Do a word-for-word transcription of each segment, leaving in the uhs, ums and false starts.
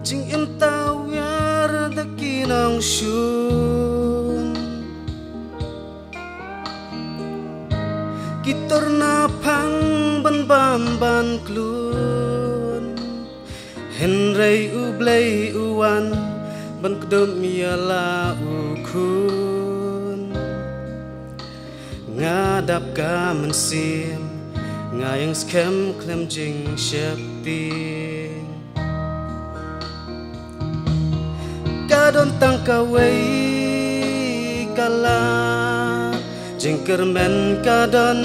Jingim ta wiar da ki nongshun, ki tur na phang ban bam ban klun. Hynrei U Blei u wan ban kdup ïa la u khun. Nga dap ka mynsiem, nga ïeng skhem khlem jingsheptieng. Ka don tang kawei ka lad, jingkyrmen ka don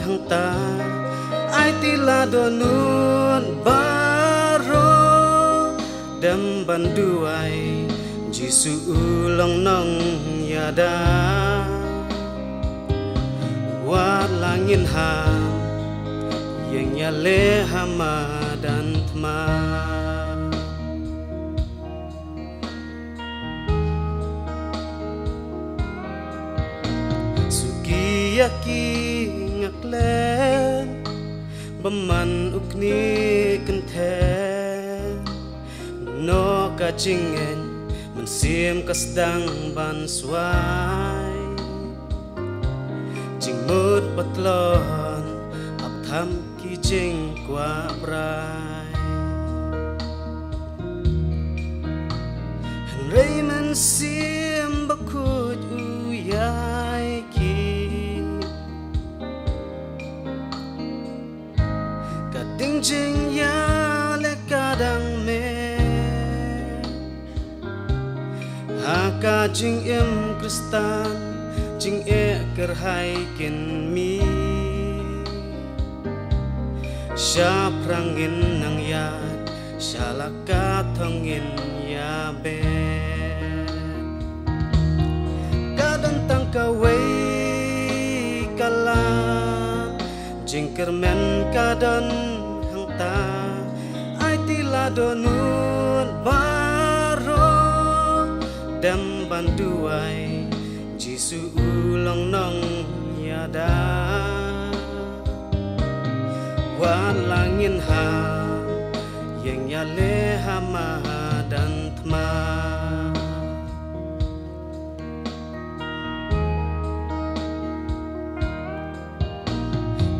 hangta. Aiti la dohnud baroh, dem ban duwai, Jisu u long nongïada. Wat la ngin ham, ïeng ïaleh ha madan thma. Suki ïa ki, nga klet ba man u knieh kynthei. Noh ka jingngeit, mynsiem ka sdang ban swai. Jingmut patlot, ap tham ki jingkwah brai. Hynrei Mynsiem Bakhuid u ïai ki. Ka ding jingïaleh ka dang mih. Ha ka jingim Khristan, jingeh kyrhai kin mih. Shaphrang ngin nang ïaid, sha la ka thong ngin ïabeh. Ka don tang kawei ka lad, jingkyrmen ka don hangta. Aiti la dohnud baroh, dem ban duwai, Jisu u long nongïada. Wat la ngin ham, ïeng ïaleh ha madan thma.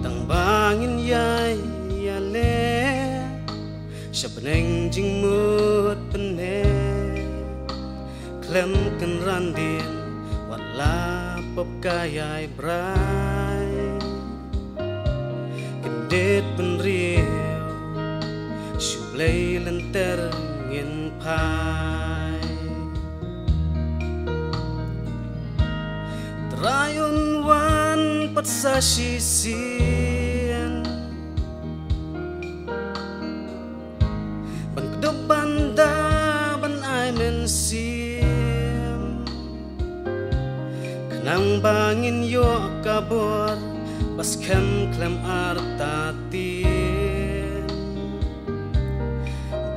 Tang ba ngin ïai ïaleh sha bneng jingmut bneng, khlem kynran dien wat la pop ka ïai brai. Kyndit bynriew shu Blei lynter ngin phai. Trai un wan pat sa shisien, ban kdup ban da ban ai mynsiem. Khnang ba ngin ïoh ka bor ba skhem khlem artatien,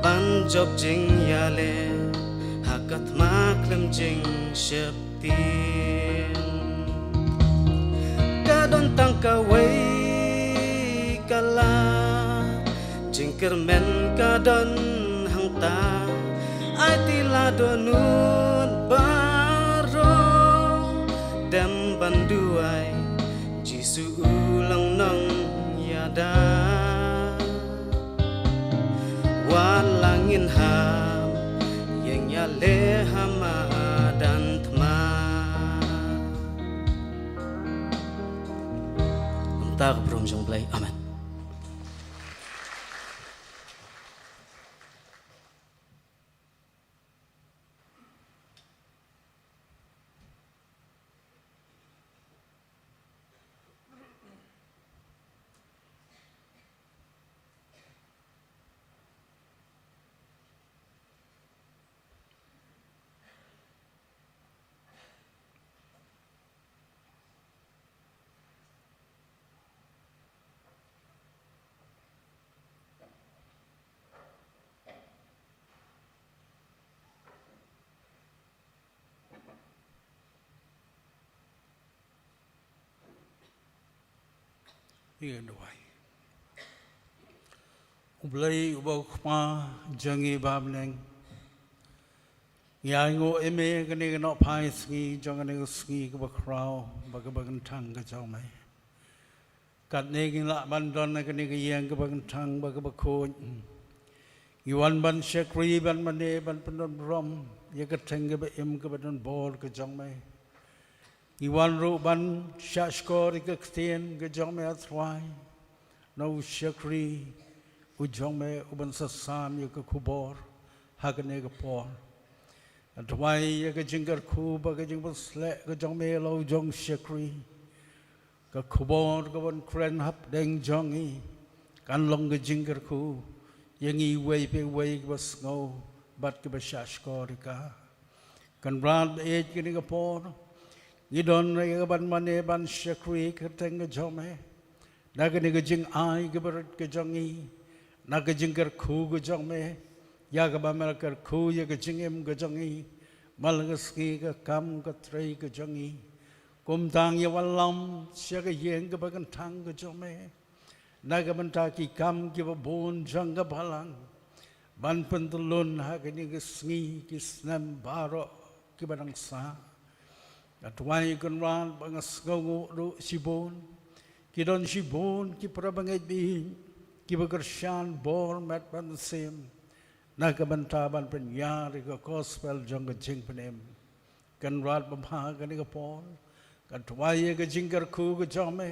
ban jop jingïaleh ha ka thma khlem jingsheptieng. Ka don tang kawei ka lad, jingkyrmen ka don hangta. Aiti la dohnud baroh, dem ban duwai, Jisu u long nongïada. Wat la ngin ham, ïeng ïaleh ha madan thma. Mynta ka burom jong U Blei. Amen. Ïa duwai. U Blei uba u Kpa jong ngi ba ha bneng, Ngi ainguh ïa me kane ka nohphai sngi jong kane ka sngi kaba khraw bad kaba kyntang ka jong me. Katne ngi lah ban don ha kane ka ïing kaba kyntang bad kaba khuid. Ngi wan ban shakri, ban mane, ban pyndonburom ïa ka kyrteng kaba im kaba donbor ka jong me. Ngi wan ruh ban shahshkor ïa ka ktien ka jong me, A Trai. Na u shakri u jong me uban sa sam ïa ka khubor ha kane ka por. Ngan duwai ïa ka jingkyrkhu bad ka jingpynsleh ka jong me ïa la u jong u shakri. Ka khubor kaban kren hapdeng jong ngi kan long ka jingkyrkhu ïa ngi iwei pa iwei kiba sngew bad kiba shahshkor ïa ka. Kynrad baieit, kane ka por ngi don ïa ka ban mane ban shakri ïa ka kyrteng ka jong me. Na kane ka jingai kaba rit ka jong ngi, na ka jingkyrkhu ka jong me, ïa kaba me la kyrkhu ïa ka jingim ka jong ngi man la ka sngi ka kam ka trei ka jong ngi. Kumta ngi wallam sha ka ïing kaba kyntang ka jong me na ka bynta ki kam kiba bun jong ka balang ban pyntyllun ha kine ki sngi ki snem baroh kiba dang sah. Nga duwai Kynrad ba nga sngewnguh ruh shibun ki don shibun ki para bangeit baieit kiba kyrshan bor met bad mynsiem na ka bynta ban pynïar ïa ka gospel jong ka jingpynim. Kynrad babha, kane ka por nga duwai ïa ka jingkyrkhu ka jong me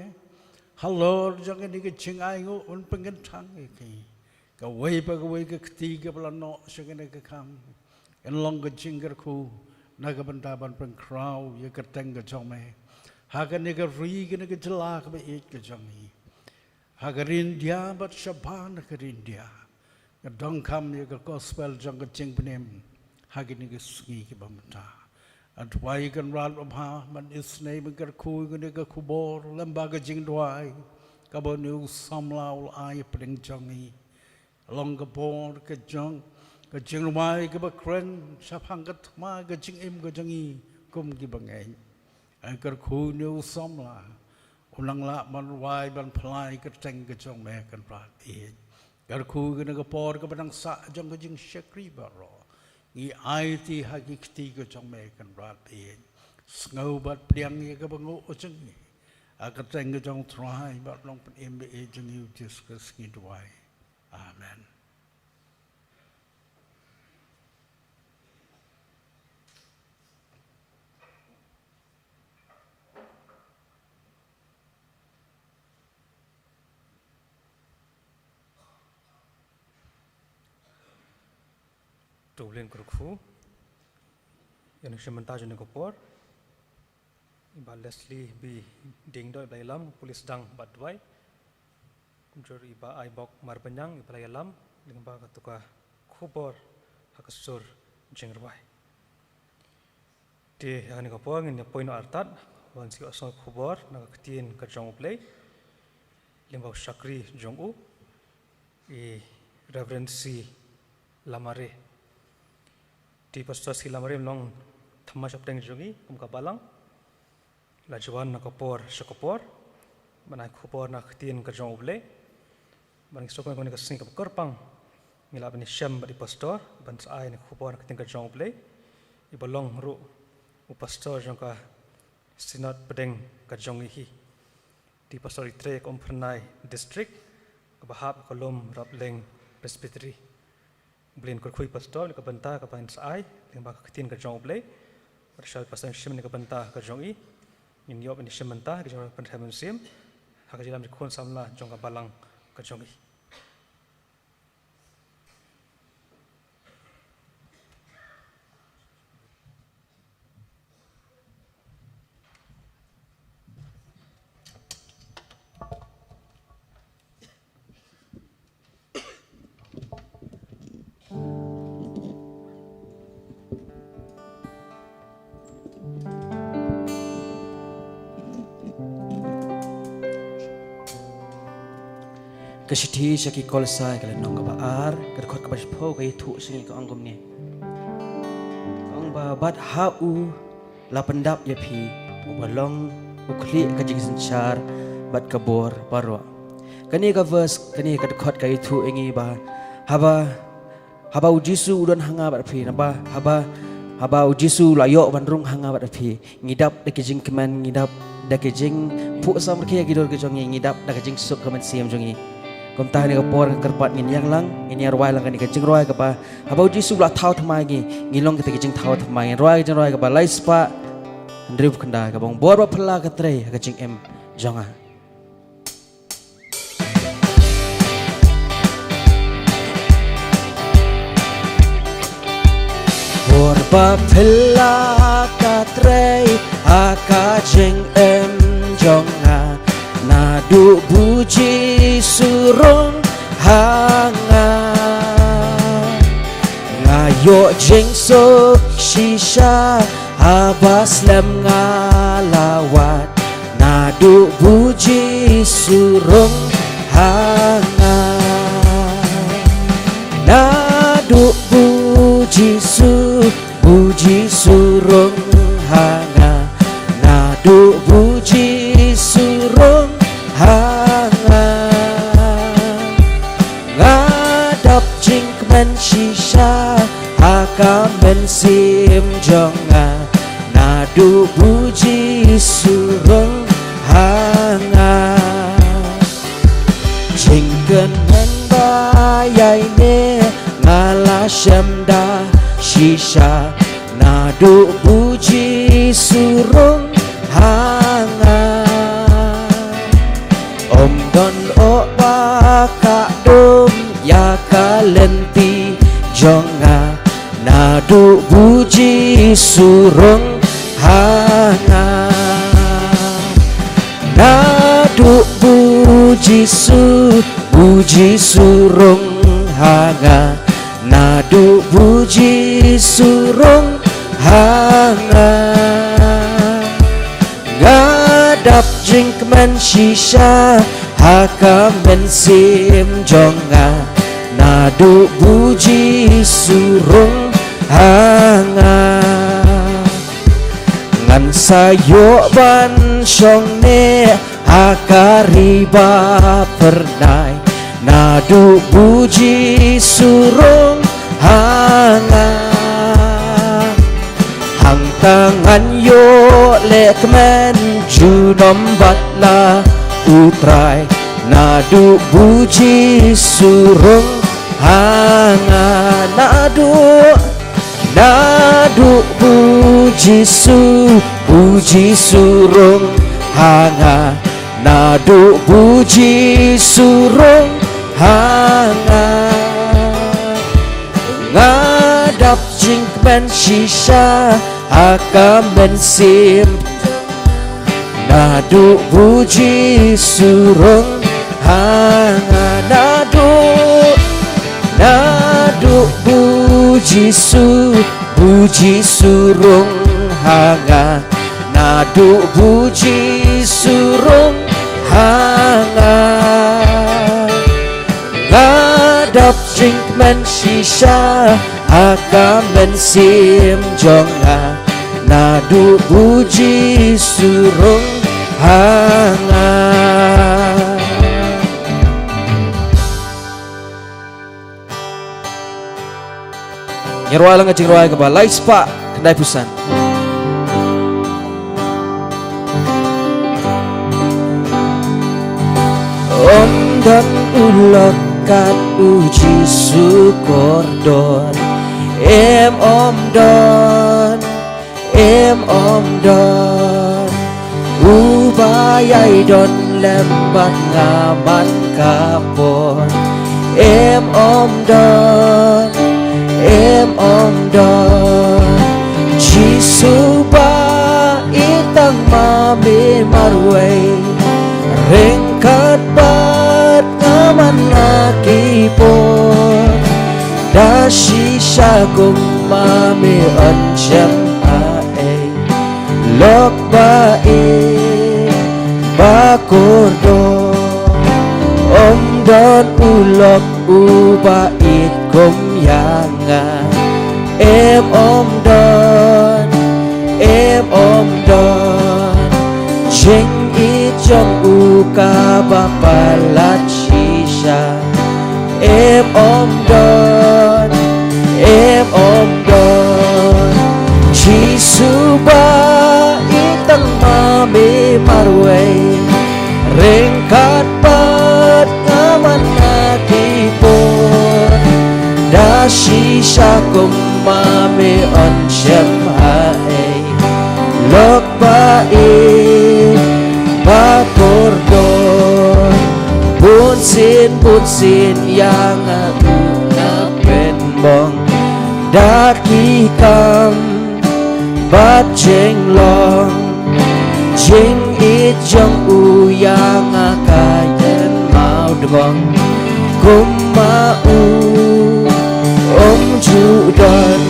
halor jong kane ka jingainguh, un pynkyntang ïa ki. Kawei pa kawei ka kti kaba la noh sha kane ka kam kan long ka jingkyrkhu na ka bynta ban pynkhraw ïa ka kyrteng ka jong me ha kane ka ri, kane ka jylla kaba ïeit ka jong ngi. Ha ka ri India bad shabar na ka ri India, ka donkam ïa ka gospel jong ka jingpynim ha kine ki sngi kiba mynta. Nga duwai Kynrad babha ban isynei ban kyrkhu ïa kane ka khubor lem bad ka jingduwai kaba une u samla u la ai hapdeng jong ngi. Long ka bor ka jong ka jingrwai kaba kren shaphang ka thma ka jingim ka jong ngi kum ki bangeit. Nga kyrkhu une u samla un nang lah ban rwai ban pynlait ïa ka kyrteng ka jong me, Kynrad baieit. Kyrkhu ïa kane ka por kaba dang sah jong ka jingshakri baroh, ngi aiti ha ki kti ka jong me, Kynrad baieit. Sngew bad pdiang ïa kaba nguh jong ngi ha ka kyrteng ka jong u Trai bad u Nongpynim baieit jong ngi u Jisu Khrist ngi duwai. Amen. To ngin kyrkhu ïa ka jingshim bynta jong kane ka por. I Bah Leslie B Diengdoh i ba la ïalam, pule sdang bad duwai. Kumjuh i Bah Aibok Marbaniang i ba la ïalam lyngba katu ka khubor ha ka sur jingrwai. Te ha kane ka por ngin ïa poi noh artat ban sngewthuh ka khubor na ka ktien ka jong U Blei lyngba u shakri jong u, i Reverend C Lamare. Te Pastor C Lamare um long thma shapdeng jong ngi kum ka balang. La ju wan na ka por sha ka por ban ai khubor na ka ktien ka jong U Blei. Bad ngi sngew kumne, kane ka sngi kaba kyrpang ngi lah ban ïashem bad i Pastor ban sa ai na ka khubor na ka ktien ka jong U Blei, i ba long ruh u Pastor jong ka Synod pdeng ka jong ngi hi. Te i Pastor i trei ka Umphyrnai District kaba hap ka Lum Rapleng Presbytery. Blei un kyrkhu ïa i Pastor na ka bynta kaba in sa ai lyngba ka ktien ka jong U Blei. Bad shuwa i Pastor un shim na ka bynta ka jong i, ngin ïoh ban ïashem bynta ha ka jingpynrem mynsiem ha ka jingïalam jong ki khun samla jong ka balang ka jong i. Ka shithi sha ki Kolosai ka lynnong kaba ar, ka dkhot kaba shiphew ka ïathuh sha ngi, ka ong kumne. Ka ong ba bad ha u la pyndap ïa phi, uba long u khlieh ka jingsynshar bad ka bor baroh. Kane ka verse, kane ka dkhot ka ïathuh ïa ngi ba haba, haba u Jisu u don ha nga bad phi, naba haba Haba u Jisu u la ïoh ban rung ha nga bad ha phi, ngi dap da ki jingkmen, ngi dap da ki jingphuh samrkhie ïa ki dur ki jong ngi, ngi dap da ki jingsuk ka mynsiem jong ngi. Kumta ha kane ka por nga kyrpad ngin ïeng lang, ngin ïa rwai lang kane ka jingrwai kaba, haba u Jisu u la thaw thymmai ïa ngi, ngi long kita ki jingthaw thymmai, ngin rwai ka jingrwai kaba lai spah hynriew khyndai, kaba ong: Bor ba phylla ka trei ha ka jingim jong nga. Bor ba phylla ka trei ha ka jingim jong nga, naduh ba u Jisu u rung ha nga. Nga ïoh jingsuk shisha haba slem nga la wad, naduh ba u Jisu u rung ha nga. Naduh ba u Jisu, ba u Jisu u rung ha nga, naduh ba u Jisu u rung ha nga. Nga dap jingkmen shisha ha ka mynsiem jong nga, naduh ba u Jisu u rung ha nga. Jingkmen ba ïaineh nga la shem da shisha, naduh ba u Jisu u rung ha nga. Ym don uba ka dum ïa ka lynti jong nga, naduh ba u Jisu u rung ha nga. Naduh ba u Jisu, ba u Jisu u rung ha nga, naduh ba u Jisu u rung ha nga. Nga dap jingkmen shisha ha ka mynsiem jong nga, naduh ba u Jisu u rung ha nga. Ngan sa ïoh ban shong ne ha ka ri ba phyrnai, naduh ba u Jisu u rung ha nga. Hangta ngan ïoh leh kmen junom bad la u Trai, naduh ba u Jisu u rung ha nga. Naduh, naduh ba u Jisu, ba u Jisu u rung ha nga, naduh ba u Jisu u rung ha nga. Nga dap jingkmen shisha ha ka mynsiem, naduh ba u Jisu u rung ha nga. Naduh, naduh ba u Jisu, ba u Jisu u rung ha nga, naduh ba u Jisu u rung ha nga. Nga dap jingkmen shisha ha ka mynsiem jong nga, naduh ba u Jisu u rung ha nga. Ngi rwai lang ka jingrwai kaba lai spah khyndai phew san. Ym don u lok kat u Jisu kordor, em ym don, em ym don. Uba ïai don lem bad nga man ka por, em ym don, em ym don. Jisu ba ïeit tang ma me marwei, ryngkat bad nga man la ki por. Da shisha kum ma me yn shem ha ei lok ba ïeit ba kordor. Ym don u lok uba ïeit kum ïa nga, em ym don, em ym don. Jingïeit jong u kaba palat shisha, em ym don, em ym don. Shisha kumma me yn shem ha ei. Lok ba ïeit ba kordor. Bunsien bunsien ïa nga u nga pynbong. Da ki kam bad jinglong. Jingïeit jong u ïa nga ka ïeng mawdong. Kumba u ym ju don.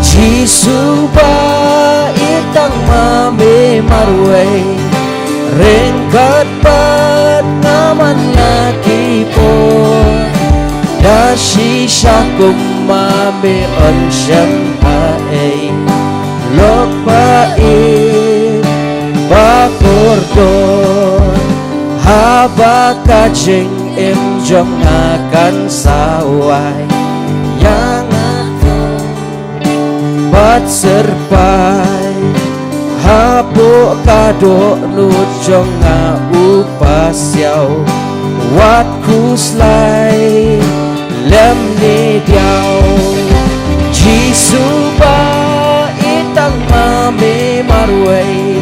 Jisu ba ïeit tang ma me marwei. Ryngkat bad nga man la ki por. Da shisha kumba me yn shem ha ei. Lok ba ïeit ba kordor. Haba ka jingim jong nga kan sa wai. Ïa nga bad syrpai. Hapoh ka dohnud jong nga u pasiaw. Wat khuslai lem ne diaw. Jisu ba ïeit tang ma me marwei.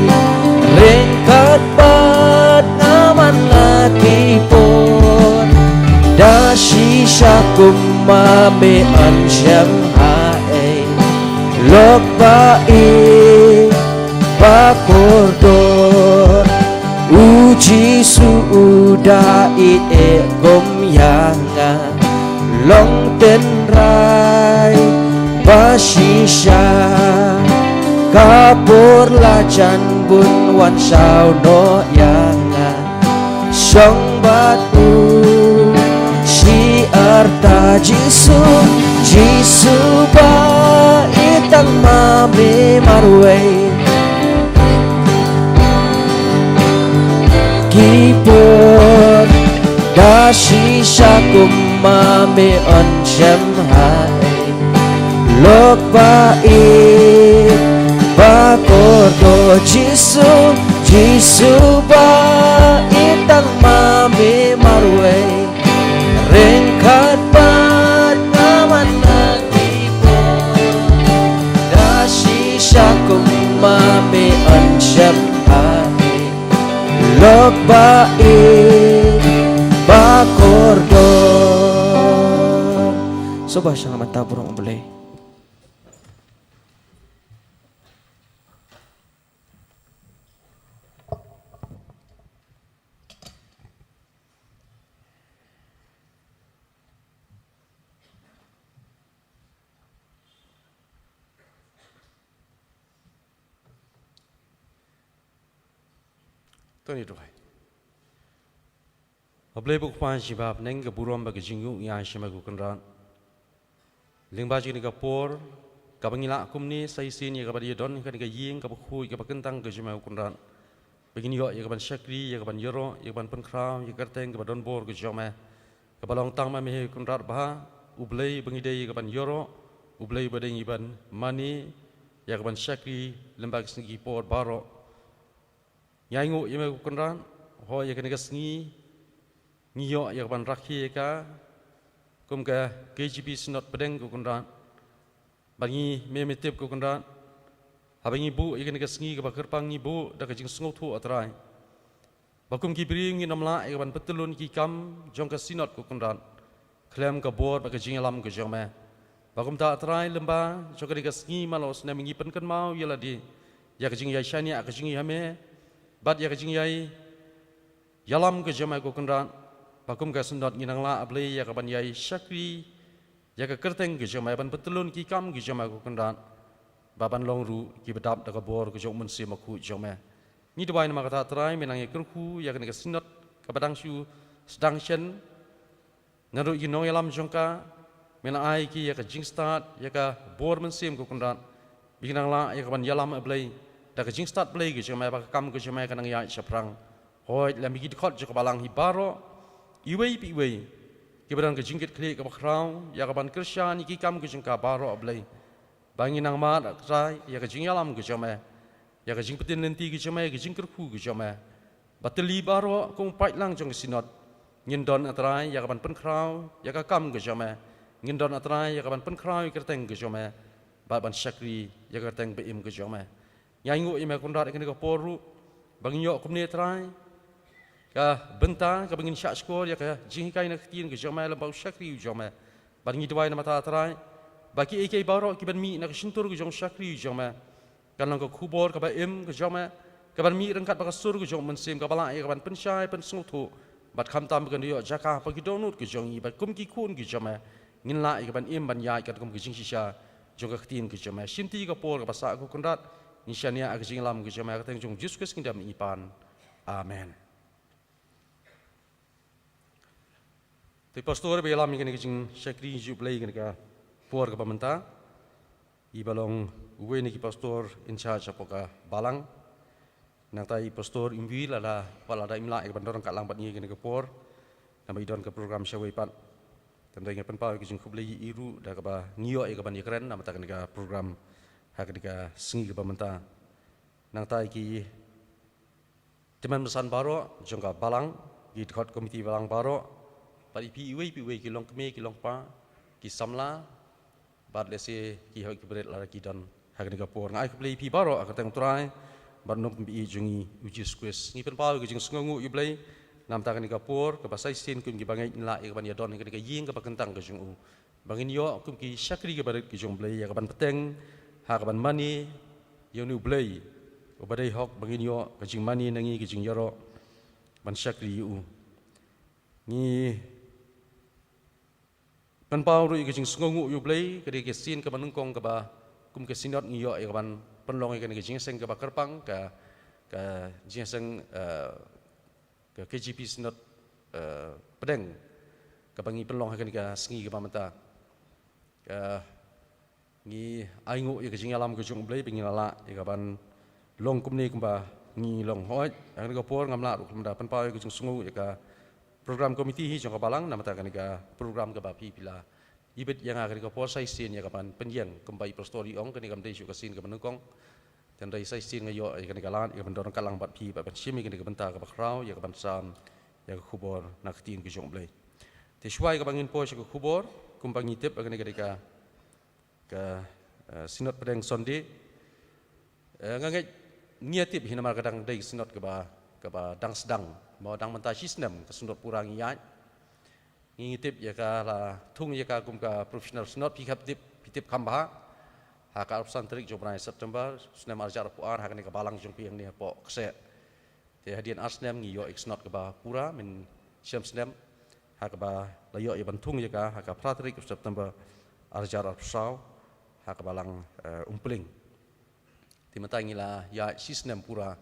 Ryngkat bad nga man la ki por. Da shisha kumba me yn shem ha ei. Lok ba ïeit ba kordor. U Jisu u da ïeit kum ïa nga. Long tynrai ba shisha. Ka por la jan bun wan shaw noh ïa nga. Shong bad u shi arta Jisu. Jisu ba ïeit tang ma me marwei. Ki por da shisha kumba me yn shem ha ei. Lok ba ïeit ba kordor Jisu. Jisu ba ïeit tang ma me marwei. Ryngkat bad nga man la ki por. Da shisha kumba me yn shem ha ei. Lok ba ïeit ba kordor. Sngewbha shah mynta burom U Blei. To ngin duwai. A Blei ba u Kpa jong ngi ba ha bneng, ka burom bad ka jingnguh ngi ai sha me ko Kynrad. Lyngba jong kane ka por kaba ngi lah kumne sa shisien ïa kaba ïadon ha kane ka ïing kaba khuid kaba kyntang ka jong me ko Kynrad. Ba ngin ïoh ïa kaban shakri, ïa kaban ïaroh, ïa kaban pynkhraw ïa ka kyrteng kaba donbor ka jong me. Kaba long tang ma me ko Kynrad ba ha U Blei ba ngi dei ïa kaban ïaroh, U Blei ba dei ngi ban mane ïa kaban shakri lyngba ki sngi ki por baroh. Ngi ainguh ïa me ko Kynrad, hooid ïa kane ka sngi ngi ïoh ïa kaban rakhe ïa ka kum ka K J B Synod pdeng ko Kynrad. Ba ngi, me me tip ko Kynrad, haba ngi buh ïa kane ka sngi kaba kyrpang ngi buh da ka jingsngewthuh, A Trai, ba kum ki briew ngin ym lah ïa kaban pyntylun ki kam jong ka Synod ko Kynrad khlem ka bor bad ka jingïalam ka jong me. Ba kumta A Trai, lyngba jong kane ka sngi man la u snem ngi pynkynmaw ïa lade ïa ka jingïaishaniah ka jong ngi ha me bad ïa ka jingïai ïalam ka jong me ko Kynrad. Ba kum ka Synod ngi nang lah, A Blei, ïa kaban ïai shakri ïa ka kyrteng ka jong me, ban pyntylun ki kam ka jong me ko Kynrad, ba ban long ruh kiba dap da ka bor ka jong u Mynsiem Bakhuid jong me. Ngi duwai namar kata, A Trai, me nang ïa kyrkhu ïa kane ka Synod kaba dang shu sdang shen. Naduh ïa ki nongïalam jong ka, me nang ai ki ïa ka jingstad, ïa ka bor mynsiem ko Kynrad, ba kin nang lah ïa kaban ïalam, A Blei, da ka jingstad Blei ka jong me, ba ka kam ka jong me kan nang ïaid shaphrang. Hooid, lem ïa ki dkhot jong ka Balang hi baroh, iwei pa iwei, kiba don ka jingkitkhlieh kaba khraw ïa kaban kyrshan ïa ki kam ka jong ka baroh, A Blei. Ba ngin nang mad, A Trai, ïa ka jingïalam ka jong me, ïa ka jingpyntip lynti ka jong me, ïa ka jingkyrkhu ka jong me. Ba tylli baroh kum u paidlang jong ka Synod ngin don, A Trai, ïa kaban pynkhraw ïa ka kam ka jong me. Ngin don, A Trai, ïa ka ban pynkhraw ïa ka kyrteng ka jong me, bad ban shakri ïa ka kyrteng ba im ka jong me. Ngi ainguh ïa me Kynrad ïa kane ka por ruh, ba ngin ïoh kumne, A Trai, ka bynta kaba ngin shahshkor ïa ka jinghikai na ka ktien ka jong me lem bad u shakri u jong me. Bad ngi duwai namar, A Trai, ba kiei kiei baroh kiban mih na ka shyntur ka jong u shakri u jong me kan long ka khubor kaba im ka jong me, kaban mih ryngkat bad ka sur ka jong u Mynsiem kaba lah ïa kaban pynshai pynsngewthuh, bad khamtam ba kan ïoh jaka ha ki dohnud ka jong ngi, bad kum ki khun ka jong me ngin lah ïa kaban im ban ïaid katkum ka jingshisha jong ka ktien ka jong me. Shimti ka por kaba sah ko Kynrad, ngi shaniah ïa ka jingïalam ka jong me ha ka kyrteng jong u Jisu Khrist ngi dang ngi pan. Amen. Te i pastor ba ïalam ïa kane ka jingshakri jong U Blei ïa kane ka por kaba mynta, i ba long uwei na ki pastor in charge hapoh ka balang. Nangta i pastor Imwi lada, wat lada im lah ïa kaban don ryngkat lang bad ngi ïa kane ka por, namar i don ka program shawei pat. Te hynrei ngi pynpaw ïa ka jingkhublei ïa i ruh da kaba ngi ïoh ïa kaban ïakren namar kane ka program ha kane ka sngi kaba mynta. Nangta ïa ki tymmen basan baroh jong ka balang, ki dkhot komiti balang baroh, bad ïa phi iwei pa iwei, ki longkmie, ki longkpa, ki samla, bad lehse ki hok ki barit lada ki don ha kane ka por. Nga ai khublei ïa phi baroh ha ka kyrteng U Trai bad U Nongpynim jong ngi U Jisu Khrist. Ngi pynpaw ïa ka jingsngewnguh ïa U Blei namar kane ka por kaba sa shisien kum ki bangeit ngi lah ïa kaban ïadon ha kane ka ïing kaba kyntang ka jong u, ba ngin ïoh kum ki shakri ki barit ki jong U Blei ïa kaban bteng ha kaban mane ïa une U Blei uba dei hok, ba ngin ïoh ka jingmane na ngi ka jingïaroh ban shakri ïa u. Ngi pynpaw ruh ïa ka jingsngewnguh ïa U Blei, ka dei ka sien kaba nyngkong kaba kum ka synod ngi ïoh ïa kaban pynlong ïa kane ka jingïaseng kaba kyrpang, ka, ka jingïaseng, eh, ka K J P Synod, eh, Pdeng, kaba ngi pynlong ha kane ka sngi kaba mynta. Eh, ngi ainguh ïa ka jingïalam ka jong U Blei ba ngi la lah ïa kaban long kumne kumba ngi long. Hooid, ha kane ka por ngam lah ruh kumta pynpaw ïa ka jingsngew ïa ka program committee hi jong ka balang namar kane ka program kaba phi phi la ibit ïa nga ha kane ka por sa shisien ïa kaban pynïeng kumba i pastor i ong, kane kam dei shuh ka sien kaba nyngkong. Te hynrei sa shisien nga ïoh ïa kane ka lad ïa kaban don ryngkat lang bad phi bad ban shim ïa kane ka bynta kaba khraw ïa kaban sam ïa ka khubor na ka ktien ka jong U Blei. Te shuwa ïa kaba ngin poi sha ka khubor, kumba ngi tip ïa kane ka dei ka ka, eh, Synod Pdeng Sunday. Eh, nga ngeit ngi ïa tip hi namar ka dang dei Synod kaba, kaba dang sdang, mo dang mynta shi snem ka Synod pura ngi ïaid. Ngi tip ïa ka la thung ïa ka kum ka professional Synod, phi hap tip, phi tip kham bha. Ha ka arphew san tarik jong u bnai September, snem ar hajar arphew ar, ha kane ka balang jong phi hangne hapoh Kseh. Te hadien ar snem ngi ïoh ïa ka Synod kaba pura, mynshem snem, ha kaba la ïoh ïa ban thung ïa ka ha ka phra tarik u September ar hajar arphew saw, ha ka balang, eh, Umpling. Te mynta ngi la ïaid shi snem pura,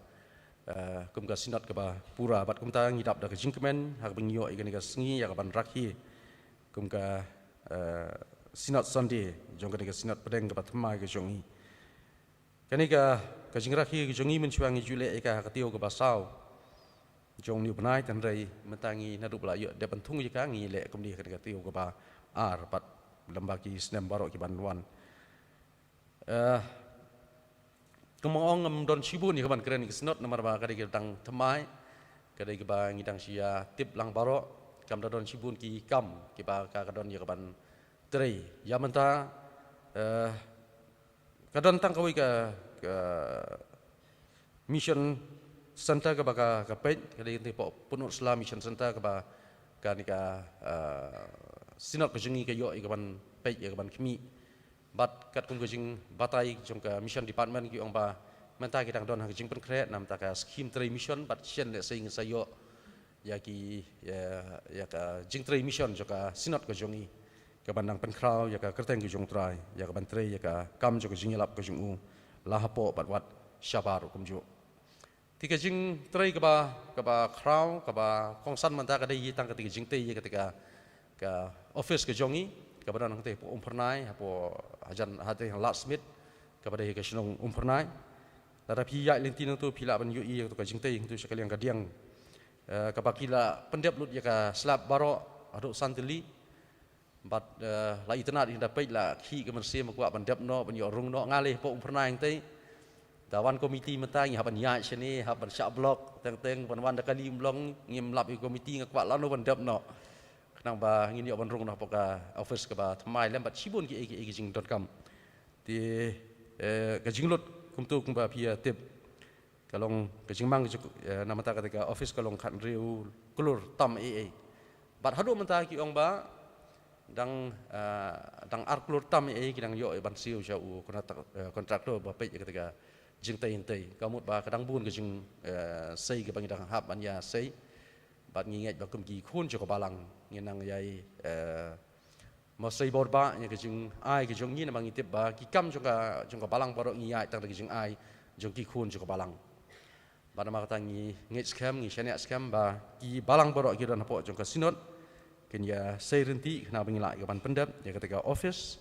eh, kum ka Synod kaba pura, bad kumta ngi dap da ka jingkmen ha kaba ngi ïoh ïa kane ka sngi ïa kaban rakhe kum ka, eh, Synod Sunday jong kane ka Synod Pdeng kaba thymmai ka jong ngi. Kane ka, ka jingrakhe ka jong ngi mynshuwa ngi ju leh ïa ka ha ka taïew kaba saw jong une u bnai, te hynrei mynta ngi naduh ba la ïoh dep ban thung ïa ka ngi leh kumne ha kane ka taïew kaba ar bad lem bad ki snem baroh kiban wan. Eh, kumba ong ngam don shibun ïa kaban kren ïa ka Synod namar ba ka dei ka dang thymmai, ka dei kaba ngi dang shu ïa tip lang baroh, kam da don shibun ki kam kiba ka, ka don ïa kaban trei. Ïa mynta, eh, ka don tang kawei ka, ka mission center kaba ka, ka peit, ka dei kata hapoh Pynursla Mission Center kaba kane ka, eh, Synod ka jong ngi ka ïoh ïa kaban peit ïa kaban khmih. Bad katkum ka jingbatai jong ka mission department ki ong ba mynta ki dang don ha ka jingpynkhreh namar ka scheme trei mission, bad shen lehse ngin sa ïoh ïa ki, ïa, ïa ka jingtrei mission jong ka Synod ka jong ngi, kaban nang pynkhraw ïa ka kyrteng ka jong U Trai, ïa kaban trei ïa ka kam jong ka jingïalap ka jong u, la hapoh bad wat shabar ruh kumjuh. Te ka jingtrei kaba, kaba khraw, kaba kongsan mynta ka dei hi tang kata ka jingtei ïa kata ka, ka office ka jong ngi, kaba don hangtei hapoh Umphyrnai, hapoh hajan, hangtei ha Ladthmitt, kaba dei ka shnong Umphyrnai. Lada phi ïaid lynti nangto phi lah ban ïohi ïa kato ka jingtei hangto sha ka liang ka diang. Eh, kaba ki la pyndep lut ïa ka slab baroh haduh san tylli. Bad, eh, la itynnad ïa da peit la khih ka mynsiem, kwah ban dep noh, ban ïoh rung noh. Nga lei hapoh Umphyrnai hangtei, da wan komiti mynta ngi hap ban ïaid shane, hap ban shah block, teng teng ban wan da kali ym long, ngim lap ïa komiti, nga kwah lano ban dep noh. Nang ba ngin ïoh ban rung noh hapoh ka office kaba thymmai lem bad shibun ki ei ki ei ki jingdonkam. Te, eh, ka jinglut kumtu kumba phi ïa tip, ka long ka jingmang ka jing, eh, namar kata ka office ka long khathynriew klur tam ei ei. Bad haduh mynta ki ong ba dang, eh, dang ar klur tam ei ei ki dang ïoh ban siew sha u kontrak-, eh, kontraktor ba peit ïa kata ka jingtei hynrei. Ka mut ba ka dang bun ka jing, eh, sei kaba ngi dang hap ban ïa sei. Bad ngi ngeit ba kum ki khun jong ka balang ngin nang ïai, eh, mosei bor ba ïa ka jingai ka jong ngi namar ngi tip ba ki kam jong ka, jong ka balang baroh ngi ïaid tang da ka jingai jong ki khun jong ka balang. Bad namar kata ngi ngeit skhem, ngi shaniah skhem ba ki balang baroh ki don hapoh jong ka synod kin ïa sei ryntih khnang ba ngin lah ïa ka ban pyndep ïa kata ka office,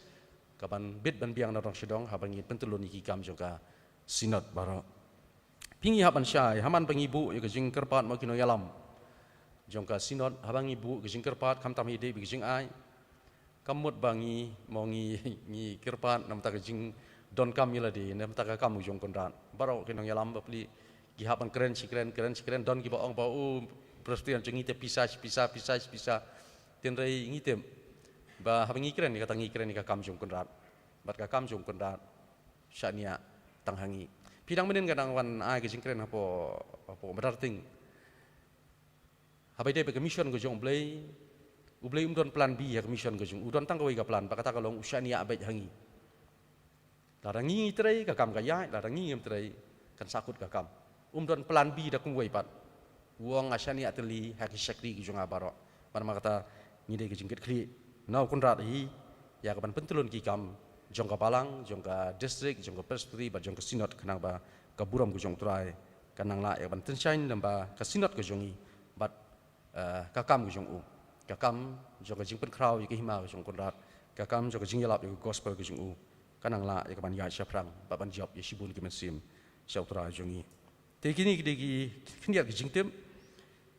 ka ban bit ban biang na dong sha dong haba ngi pyntlun ïa ki kam jong ka synod baroh. Phi ngi hap ban shai, ha man ba ngi buh ïa ka jingkyrpad mo ki nongïalam jong ka synod, haba ngi buh ka jingkyrpad khamtam hi dei bad ka jingai. Kam mut ba ngi mo ngi, ngi kyrpad namar ka jingdonkam ïa lade, namar ka kam jong u Kynrad. Baroh ki nongïalam bapli ki hap ban kren shi kren, kren shi kren, don kiba ong ba u Presbyterian jong ngi te pisa, pisa, pisa, pisa. Hynrei ngi tip ba haba ngi kren ïa kata ngi kren ïa ka kam jong u Kynrad. Bad ka kam jong u Kynrad shaniah tang ha ngi. Phi dang mynnin ka dang wan ai ka jingkren hapoh, hapoh Madarting. Haba ïadei bad ka mission ka jong U Blei, U Blei um don plan B ha ka mission ka jong u, u don tang kawei ka plan, ba kata ka long u shaniah beit ha ngi. Lada ngi trei ka kam ka ïaid, lada ngi ngim trei kan sahkut ka kam. Um don plan B da kumwei pat. U ong nga shaniah tylli ha ki shakri ki jong nga baroh. Namar kata ngi dei ka jingkitkhlieh na u Kynrad hi ïa ka ban pyntlun ki kam jong ka balang, jong ka district, jong ka presbytery bad jong ka synod khnang ba ka burom ka jong U Trai kan nang lah ïa ka ban tyngshaiñ lem bad ka synod ka jong ngi bad, eh, ka kam ka jong u, ka kam jong ka jingpynkhraw ïa ka hima ka jong u Kynrad, ka kam jong ka jingïalap ïa ka gospel ka jong u kan nang lah ïa ka ban ïaid shaphrang bad ban jop ïa shibun ki mynsiem sha U Trai jong ngi. Te kine ki dei ki khyndiat ki jingtip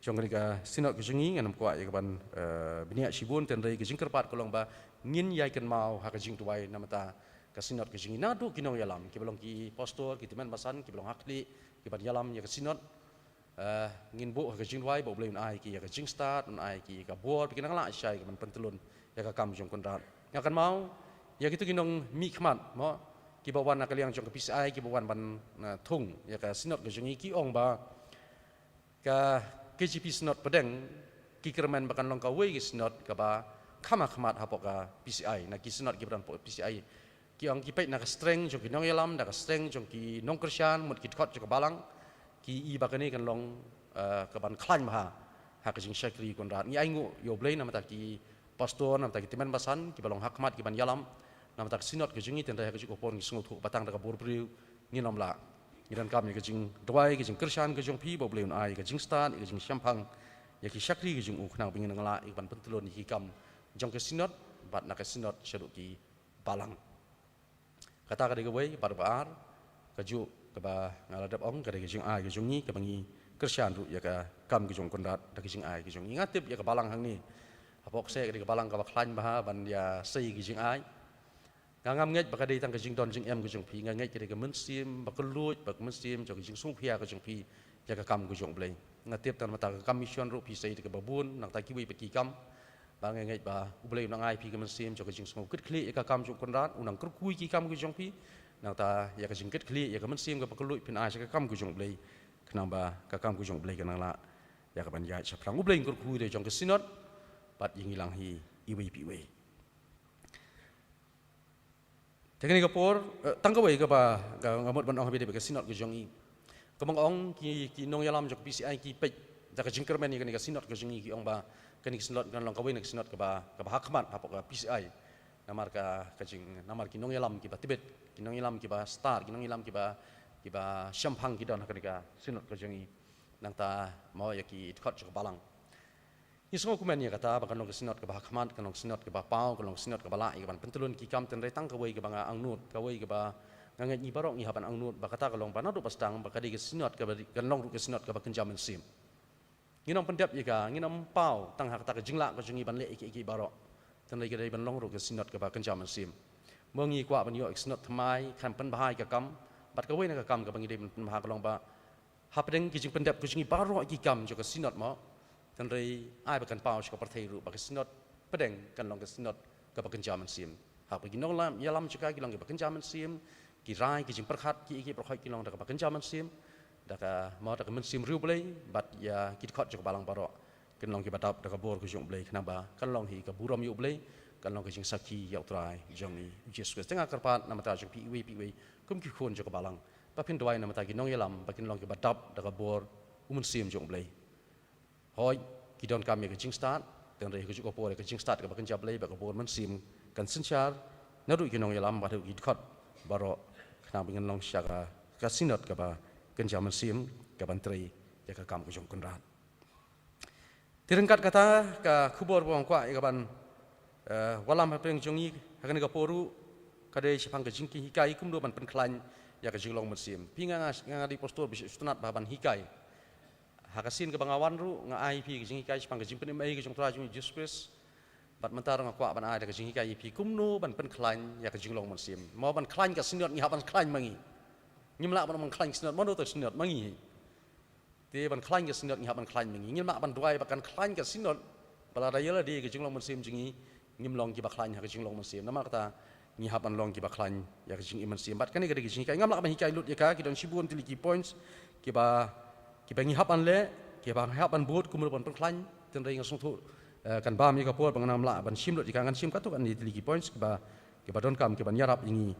jong kane ka synod ka jong ngi. Ngan ym kwah ïa ka ban, eh, bniah shibun, hynrei ka jingkyrpad ka long ba ngin ïai kynmaw ha ka jingduwai namar ka synod ka jong ngi, naduh ki nongïalam kiba long ki pastor, ki tymmen basan, kiba long ha khlieh, ki ban ïalam ïa ka synod. Eh, ngin buh ha ka jingduwai ba U Blei un ai ki ïa ka jingstad, un ai ki ïa ka bor ba kin nang lah shai ka ban pyntlun ïa ka kam jong u Kynrad. Nga kynmaw ïa kito ki nongmihkhmat mo, kiba wan na ka liang jong ka PCI, kiba wan ban, eh, thung ïa ka synod ka jong ngi, ki ong ba ka KJP Synod Pdeng ki kyrmen ba kan long kawei ka synod kaba kham hakhmat hapoh ka PCI, na ki synod kiba don hapoh PCI. Ki ong ki peit na ka strength jong ki nongïalam, na ka strength jong ki nongkyrshan, mut ki dkhot jong ka balang, ki i ba kane kan long, eh, ka ban khlaiñ bha ha ka jingshakri u Kynrad. Ngi ainguh ïa U Blei namar ki pastor, namar ki tymmen basan kiba long hakhmat ki ban ïalam namar ka synod ka jong ngi, hynrei ha kajuh ka por ngi sngewthuh ba tang da ka bor briew ngin ym lah. Ngi donkam ïa ka jingduwai, ka jingkyrshan ka jong phi ba U Blei un ai ïa ka jingstad, ïa ka jingshemphang ïa ki shakri ka jong u khnang ba ngin nang lah ïa ka ban pyntlun ïa ki kam jong ka synod bad na ka synod shaduh ki balang. Kata ka dei kawei, bad ba ar, kajuh kaba nga la dep ong ka dei ka jingai ka jong ngi kaba ngi kyrshan ruh ïa ka kam ka jong u Kynrad da ka jingai ka jong ngi. Nga tip ïa ka balang hangne hapoh Kseh ka dei ka balang kaba khlaiñ bha ban ïa sei ka jingai. Nga ngam ngeit ba ka dei tang ka jingdon jingem ka jong phi, nga ngeit ka dei ka mynsiem ba kylluid, ba ka mynsiem jong ka jingsngewkhia ka jong phi ïa ka kam ka jong U Blei. Nga tip tang namar ka kam mission ruh phi sei da kaba bun, nangta kiwei pat ki kam. Ba nga ngeit ba U Blei u nang ai phi ka mynsiem jong ka jingsngew kitkhlieh ïa ka kam jong u Kynrad, u nang kyrkhu ïa ki kam ka jong phi. Nangta ïa ka jingkitkhlieh, ïa ka mynsiem kaba kylluid phin ai sha ka kam ka jong U Blei, khnang ba ka kam ka jong U Blei kan nang lah ïa ka ban ïaid shaphrang. U Blei un kyrkhu ïa la jong ka synod bad ïa ngi lang hi iwei pa iwei. Te kane ka por, eh, tang kawei kaba nga, nga mut ban ong ha ba ïadei bad ka synod ka jong ngi. Kumba nga ong ki, ki nongïalam jong ka PCI ki peit da ka jingkyrmen ïa kane ka synod ka jong ngi, ki ong ba kane ka synod kan long kawei na ka synod kaba, kaba hakhmat hapoh ka PCI. Namar ka, ka jing, namar ki nongïalam kiba tbit, ki nongïalam kiba stad, ki nongïalam kiba, kiba shemphang ki don ha kane ka synod ka jong ngi. Nangta mo ïa ki dkhot jong ka balang. Ngi sngewkmen ïa kata ba kan long ka synod kaba hakhmat, kan long ka synod kaba paw, kan long ka synod kaba lah ïa ka ban pyntlun ki kam, hynrei tang kawei kaba nga angnud, kawei kaba nga ngeit ngi baroh ngi hap ban angnud, ba kata ka long ba naduh ba sdang ba ka dei ka synod kaba kan long ruh ka synod kaba kynja mynsiem. Ngin ym pyndep ïa ka, ngin ym paw tang ha kata ka jinglah ka jong ngi ban leh ïa ki, ïa ki baroh. Hynrei ka dei ban long ruh ka synod kaba kynja mynsiem. Mo ngi kwah ban ïoh ïa ka synod thymmai, kan pynbha ïa ka kam, bad kawei na ka kam kaba ngi dei ban pynbha ka long ba hapdeng ki jingpyndep ka jong ngi baroh ki kam jong ka synod mo, Hynrei ai ba kan paw sha ka pyrthei ruh ba ka Synod pdeng kan long ka Synod kaba kynja mynsiem. Haba ki nongïalam jong ka ki long kiba kynja mynsiem, ki rai, ki jingpyrkhat, ki ïeit ki pyrkhat ki long da kaba kynja mynsiem, da ka, mo, da ka mynsiem riewblei, bad ïa ki dkhot jong ka balang baroh kin long kiba dap da ka bor ka jong U Blei, khnang ba kan long hi ka burom ïa U Blei, kan long ka jingsakhi ïa U Trai jong ngi U Jisu Khrist. Te nga kyrpad na ka bynta jong phi iwei pa iwei kum ki khun jong ka balang, ba phin duwai na ka bynta ki nongïalam ba kin long kiba dap da ka bor U Mynsiem jong U Blei. Hooid, ki donkam ïa ka jingstad, te hynrei ha kajuh ka por ïa ka jingstad kaba kynja Blei bad ka bor mynsiem kan synshar naduh ki nongïalam bad naduh ki dkhot baroh, khnang ba ngin long sha ka, ka Synod kaba kynja mynsiem, kaban trei ïa ka kam ka jong U Kynrad. Te ryngkat kata, ka khubor ba nga kwah ïa kaban, eh, wallam hapdeng jong ngi ha kane ka por ruh, ka dei shaphang ka jinghikai kumno ban pynkhlaiñ ïa ka jinglong mynsiem. Phi, nga, nga, nga dei pastor ba sngewtynnat bha ban hikai. Ha ka sien kaba nga wan ruh, nga ai phi ka jinghikai shaphang ka jingpynim ei ka jong U Trai jong ngi U Jisu Khrist. Bad mynta ruh nga kwah ban ai da ka jinghikai ïa phi kumno ban pynkhlaiñ ïa ka jinglong mynsiem. Mo, ban khlaiñ ka Synod ngi hap ban khlaiñ ma ngi. Ngim lah ban ong ban khlaiñ ka Synod, mano uta u Synod, ma ngi. Te ban khlaiñ ka Synod ngi hap ban khlaiñ ma ngi. Ngim lah ban duwai ba kan khlaiñ ka Synod, ba lada ïa lade ka jinglong mynsiem jong ngi ngim long kiba khlaiñ ha ka jinglong mynsiem. Namar kata, ngi hap ban long kiba khlaiñ ïa ka jingim mynsiem. Bad kane ka dei ka jinghikai, ngam lah ban hikai lut ïa ka, ki don shibun tylli ki points kiba, kiba ngi hap ban leh, kiba ngi hap ban bud kumno ban pynkhlaiñ. Te hynrei nga sngewthuh, eh, kan bam ïa ka por ba ngan ym lah ban shim lut ïa ka, ngan shim katto katne tylli ki points kiba, kiba donkam kiban ïarap ïa ngi.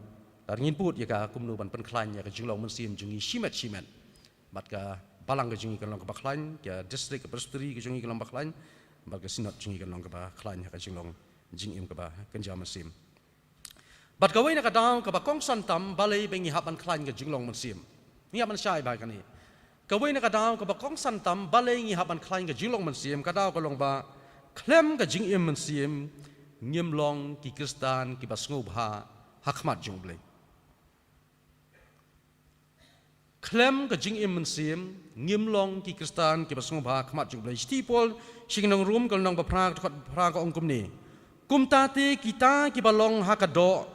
Lada ngin bud ïa ka kumno ban pynkhlaiñ ïa ka jinglong mynsiem jong ngi shimet shimet. Bad ka balang ka jong ngi kan long kaba khlaiñ, ka district, ka presbytery ka jong ngi kan long ba khlaiñ, bad ka Synod jong ngi kan long kaba khlaiñ ha ka jinglong jingim kaba kynja mynsiem. Bad kawei na ka daw kaba kongsan tam balei ba ngi hap ban khlaiñ ka jinglong mynsiem. Ngi hap ban shai bha ïa kane. Kawei na ka daw kaba kongsan tam balei ngi hap ban khlaiñ ka jinglong mynsiem, ka daw ka long ba khlem ka jingim mynsiem ngim long ki Khristan kiba sngewbha ha khmat jong U Blei. Khlem ka jingim mynsiem ngim long ki Khristan kiba sngewbha ha khmat jong U Blei. Shithi u Paul sha ki nong Rom, ka lynnong ba phra, ka dkhot ba phra, ka ong kumne: Kumta te kita kiba long ha ka doh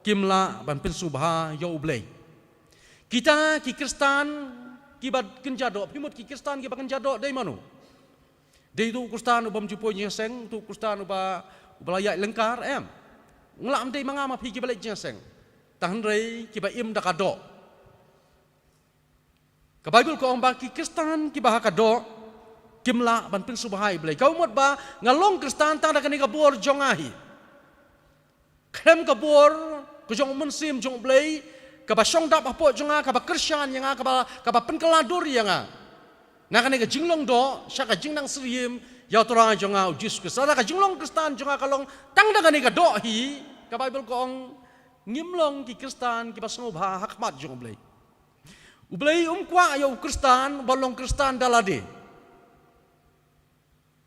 kim lah ban pynsngewbha ïa U Blei. Kita ki Khristan kiba kynja doh, phi mut ki Khristan kiba kynja doh dei mano? Dei uto u Khristan u bym ju poi jingïaseng, uto u Khristan uba, uba la ïaid lyngkar, em? Nga lah ban dei ma nga ma phi kiba leit jingïaseng. Te hynrei kiba im da ka doh. Ka Baibl ka ong ba ki Khristan kiba ha ka doh kim lah ban pynsngewbha ïa U Blei. Ka mut ba nga long Khristan tang da kane ka bor jong nga hi. Khlem ka bor ka jong U Mynsiem jong U Blei, kaba shong dap hapoh jong nga, kaba kyrshan ïa nga, kaba, kaba pynkylla dur ïa nga na kane ka jinglong doh sha ka jingnang syriem ïa U Trai jong nga U Jisu Khrist. Lada ka jinglong Khristan jong nga ka long tang da kane ka doh hi, ka Baibl ka ong, ngim long ki Khristan kiba sngewbha ha khmat jong U Blei. U Blei um kwah ïa u Khristan uba long Khristan da lade.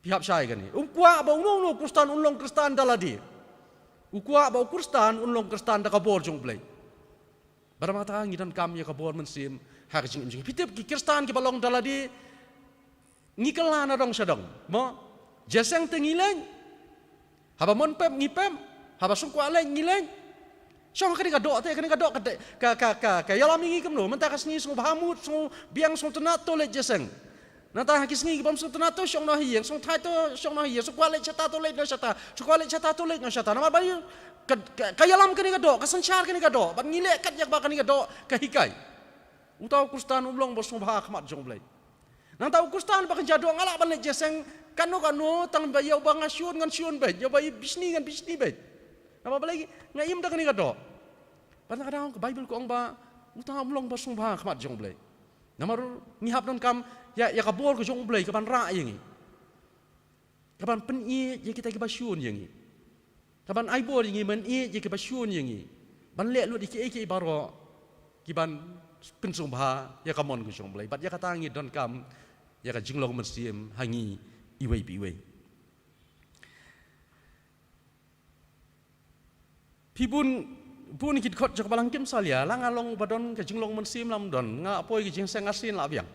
Phi hap shai kane. Um kwah ba uno uno u Khristan un long Khristan da lade. U kwah ba u Khristan un long Khristan da ka bor jong U Blei. Bad namar kata ngi donkam ïa ka bor mynsiem ha ka jingim jong ngi. Phi tip, ki Khristan kiba long da lade, ngi kylla na dong sha dong, mo? Jingïaseng te ngi leit. Haba mon pep ngi pep. Haba sngewkwah leit ngi leit. Shong ha kane ka doh te, kane ka doh ka, ka, ka, ka, ka ïalam ïa ngi kumno? Mynta ka sngi sngewbha mut, sngewbiang, sngewtynnat, to leit jingïaseng. Nangta ha ki sngi ki bym sngewtynnat, to shong noh ha ïing, sngewthait, to shong noh ha ïing, sngewkwah leit shata, to leit noh shata, sngewkwah leit shata, to leit noh shata. Namar ba ïa ka, ka, ka ïalam kane ka doh, ka synshar kane ka doh, bad ngi leh kat ïa kaba kane ka doh ka hikai. Uta u Khristan um long ba sngewbha ha khmat jong U Blei. Nangta u Khristan ba kynja doh, nga lah ban leit jingïaseng katno katno, tang ba ïa uba nga shun ngan shun beit, ïa uba i bishni ngan bishni beit. Namar balei? Nga im da kane ka doh. Bad na ka daw ka Baibl ka ong ba uta um long ba sngewbha ha khmat jong U Blei. Namar ngi hap donkam ïa, ïa ka bor ka jong U Blei kaban rah ïa ngi, kaban pynïeit ïa kita kiba shun ïa ngi, kaban ai bor ïa ngi ban ïeit ïa kiba shun ïa ngi, ban leh lut ïa kiei kiei baroh kiban pynsngewbha ïa ka mon ka jong U Blei. Bad ïa kata ngi donkam ïa ka jinglong mynsiem ha ngi iwei pa iwei. Phi bun, bun ki dkhot jong ka balang kim salia, la nga long uba don ka jinglong mynsiem lam don, nga la poi ka jingïaseng arsien la biang.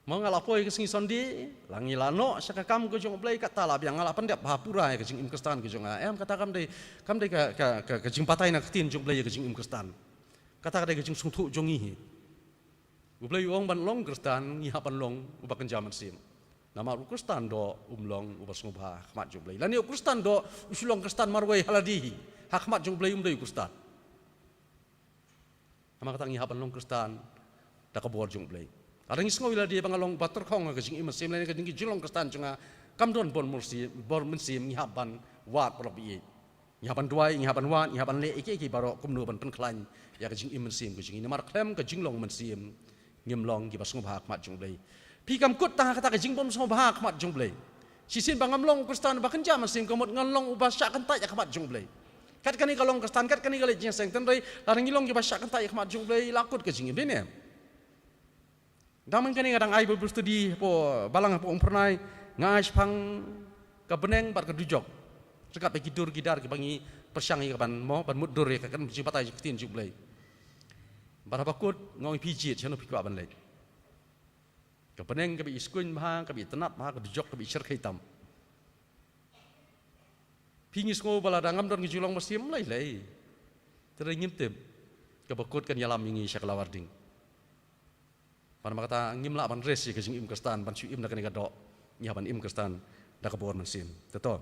Mo, nga la poi ka sngi Sunday, la ngi la noh sha ka kam ka jong U Blei, kata la biang, nga la pyndep bha pura ïa ka jingim Khristan ka jong nga. Em, kata kam dei, kam dei ka, ka, ka, ka jingbatai na ka ktien jong U Blei ïa ka jingim Khristan. Kata ka dei ka jingsngewthuh jong ngi hi. U Blei u ong ban long Khristan ngi hap ban long uba kynja mynsiem. Namar u Khristan doh um long uba sngewbha ha khmat jong u Blei. Lane u Khristan doh u shu long Khristan marwei ha lade hi. Ha khmat jong u Blei um dei u Khristan. Namar kata ngi hap ban long Khristan da ka bor jong u Blei. Lada ngi sngew ïa lade ba nga long ba tyrkhong ha ka jingim mynsiem lane ka jing, jinglong Khristan jong nga kam don bor mynsiem, bor mynsiem, ngi hap ban wad paralok baieit. Ngi hap ban duwai, ngi hap ban wad, ngi hap ban leh ïa kiei kiei baroh kumno ban pynkhlaiñ ïa ka jingim mynsiem ka jong ngi. Namar khlem ka jinglong mynsiem ngim long kiba sngewbha ha khmat jong u Blei. Phi kam kut tang ha kata ka jingbym sngewbha ha khmat jong u Blei. Shisien ba ngam long Khristan ba kynja mynsiem ka mut ngan long uba shah kyntait ha khmat jong u Blei. Kat kane ka long Khristan, kat kane ka leit jingïaseng, tang dei lada ngi long kiba shah kyntait ha khmat jong u Blei, la kut ka jingim, dei ne? Dang mynta kane nga dang ai Bible study hapoh balang hapoh Umphyrnai, nga ai shaphang ka bneng bad ka dujok. Ryngkat bad ki dur ki dar kiba ngi pyrshang ïa ka ban mo, ban mutdur ïa ka, kan jingbatai jong ka ktien jong u Blei. Bad haba kut nga ong ïa phi jied shano phi kwah ban leit. Ka bneng kaba i skuin bha, kaba i tnat bha, ka dujok kaba i shyrkhei tam. Phi ngi sngew ba lada ngam don ka jinglong mynsiem lei lei, te ngim tip kaba kut kan ïalam ïa ngi sha ka lawar ding. Namar kata ngim lah ban rest ïa ka jingim Khristan ban shu im da kane ka doh. Ngi hap ban im Khristan da ka bor mynsiem. Te to,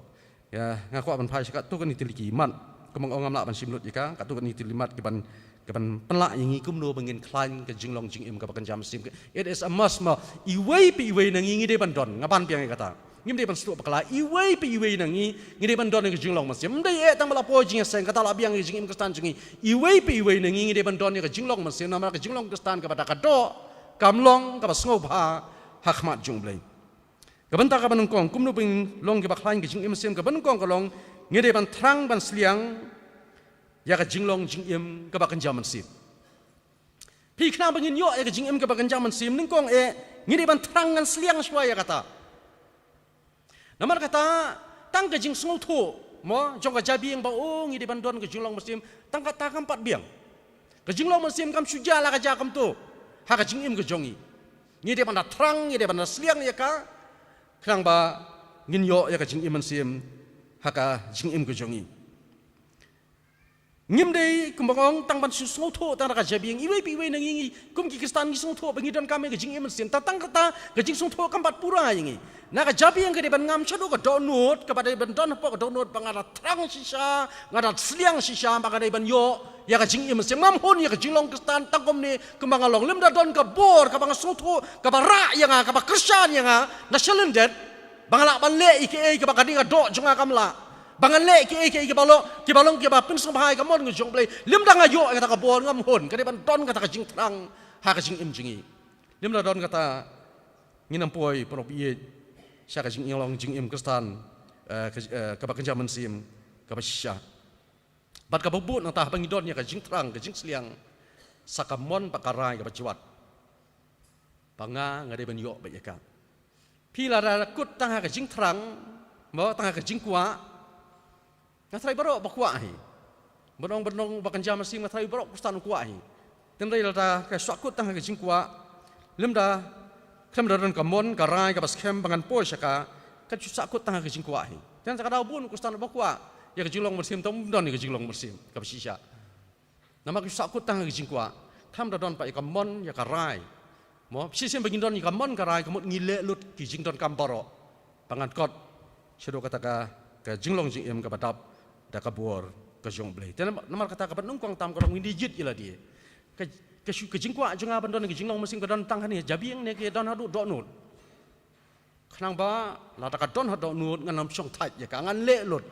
ïa, nga kwah ban phai sha katto katne tylli ki mat. Kumba nga ong ngam lah ban shim lut ïa ka, katto katne tylli mat kiban, kiban pynlah ïa ngi kumno ba ngin khlaiñ ka jinglong jingim kaba kynja mynsiem. It is a must mo. Iwei pa iwei na ngi ngi dei ban don, nga ban biang ïa kata. Ngim dei ban sdang bakla, iwei pa iwei na ngi ngi dei ban don ïa ka jinglong mynsiem. Ym dei eh tang ba la poi jingïaseng kata la biang ïa ka jingim Khristan jong ngi. Iwei pa iwei na ngi ngi dei ban don ïa ka jinglong mynsiem, namar ka jinglong Khristan kaba da ka doh kam long kaba sngewbha ha khmat jong u Blei. Ka bynta kaba nyngkong, kumno ba ngin long kiba khlaiñ ka jingim mynsiem, kaba nyngkong ka long ngi dei ban thrang ban sliang ïa ka jinglong jingim kaba kynja mynsiem. Phi, khnang ba ngin ïoh ïa ka jingim kaba kynja mynsiem, nyngkong eh ngi dei ban thrang ngan sliang shuwa ïa kata. Namar kata, tang ka jingsngewthuh mo jong ka jabieng ba, oh, ngi dei ban don ka jinglong mynsiem, tang kata kam pat biang. Ka jinglong mynsiem kam shu jia la ka jia kumto ha ka jingim ka jong ngi. Ngi dei ban da thrang, ngi dei ban da sliang ïa ka, khnang ba ngin ïoh ïa ka jingim mynsiem ha ka jingim ka jong ngi. Ngim dei, kumba nga ong, tang ban shu sngewthuh tang da ka jabieng. Iwei pa iwei na ngi, ngi kum ki Khristan ngi sngewthuh ba ngi donkam ïa ka jingim mynsiem. Tang, tang kata ka jingsngewthuh kam pat pura ïa ngi. Na ka jabieng ka dei ban ngam shaduh ka dohnud, kaba dei ban don hapoh ka dohnud ba nga da thrang shisha, nga da sliang shisha ba nga dei ban ïoh ïa ka jingim mynsiem. Ngam hun ïa ka jinglong Khristan tang kumne kumba nga long. Lymda don ka bor kaba nga sngewthuh, kaba rah ïa nga, kaba kyrshan ïa nga na shalyndet, ba nga lah ban leh ïa kiei kiei kiba ka dei ka doh jong nga kam lah. Ba ngan leh kiei kiei kiba long, kiba long kiba pynsngewbha ïa ka mon ka jong u Blei. Lymda nga ïoh ïa kata ka bor, ngam hun. Ka dei ban don kata ka jingthrang ha ka jingim jong ngi. Lymda don kata, ngin ym poi, paralok baieit, sha ka jinglong jingim Khristan, eh, ka, eh, kaba kynja mynsiem, kaba shisha. Bad kaba bud nangta, haba ngi don ïa ka jingthrang, ka jingsliang, sa ka mon bad ka rai kaba jwat, ba nga, nga dei ban ïoh beit ïa ka. Phi, lada kut tang ha ka jingthrang mo, tang ha ka jingkwah, nga tharai baroh ba kwah hi. Ban ong, ban ong ba kynja mynsiem, nga tharai baroh Khristan u kwah hi. Hynrei lada ka shu kut tang ha ka jingkwah, lymda, khlem da don ka mon ka rai kaba skhem ba ngan poi sha ka, ka shu kut tang ha ka jingkwah hi. Te na kata ka daw bun u Khristan uba kwah ïa ka jinglong mynsiem, te um don ïa ka jinglong mynsiem kaba shisha. Namar ka shu kut tang ha ka jingkwah, khlem da don pat ïa ka mon ïa ka rai. Mo, shisien ba ngin don ïa ka mon ka rai, ka mut ngi leh lut ki jingdonkam baroh ba ngan kot shaduh kata ka, ka jinglong jingim kaba dap da ka bor ka jong u Blei. Te namar, namar kata kaba nyngkong tam ka long ngin ïa jied ïa lade. Ka, ka shu, ka jingkwah jong nga ban don ka jinglong mynsiem ka don tang hangne jabieng ne ka don haduh dohnud? Khnang ba lada ka don haduh dohnud ngan ym shong thait ïa ka, ngan leh lut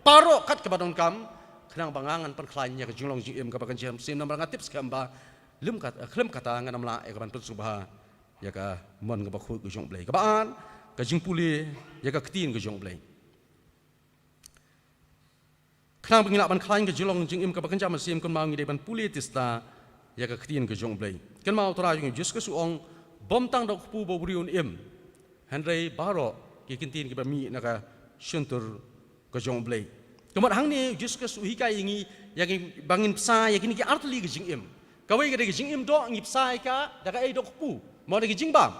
baroh kat kaba donkam, khnang ba nga ngan pynkhlaiñ ïa ka jinglong jingim kaba kynja mynsiem, namar nga tip skhem ba lym kat, khlem kata ngan ym lah ïa ka ban pynsngewbha ïa ka mon kaba khuid ka jong u Blei. Kaba ar, ka jingpule ïa ka ktien ka jong u Blei. Khnang ba ngin lah ban khlaiñ ka jinglong jingim kaba kynja mynsiem, kynmaw ngi dei ban pule tista ïa ka ktien ka jong u Blei. Kynmaw u Trai jong ngi u Jisu Khrist u ong, bym tang da u kpu ba u briew un im, hynrei baroh ki kyntien kiba mih na ka shyntur ka jong u Blei. Ka mut hangne u Jisu Khrist u hikai ïa ngi, ïa ngi ba ngin bsa ïa kine ki artylli ka jingim. Kawei ka dei ka jingim doh, ngi bsa ïa ka da kaei? Da u kpu, mo da ka jingbam.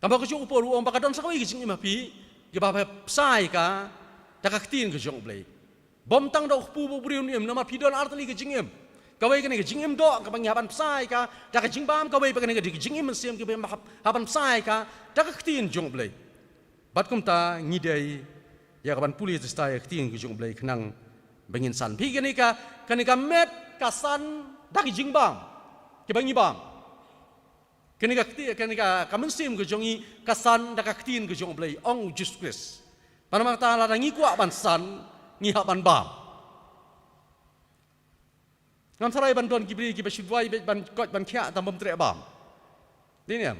Tangba ka juh u Paul u ong ba ka don sa kawei ka jingim ha phi, kaba phi bsa ïa ka da ka ktien ka jong u Blei. Bym tang da u kpu ba u briew un im, namar phi don artylli ka jingim. Kawei kane ka jingim doh kaba ngi hap ban bsa ïa ka da ka jingbam, kawei pat kane ka jingim mynsiem kaba ngi hap, hap ban bsa ïa ka da ka ktien jong U Blei. Bad kumta ngi dei ïa ka ban pule tista ïa ka ktien ka jong U Blei khnang ba ngin san. Phi, kane ka, kane ka met ka san da ka jingbam kaba ngi bam. Kane ka kti-, kane ka, ka mynsiem ka jong ngi ka san da ka ktien ka jong U Blei, ong U Jisu Khrist. Bad namar kata lada ngi kwah ban san, ngi hap ban bam. Ngam tharai ban don ki briew kiba shu duwai beit ban koit ban khiah tang bym treh bam. Dei ne em?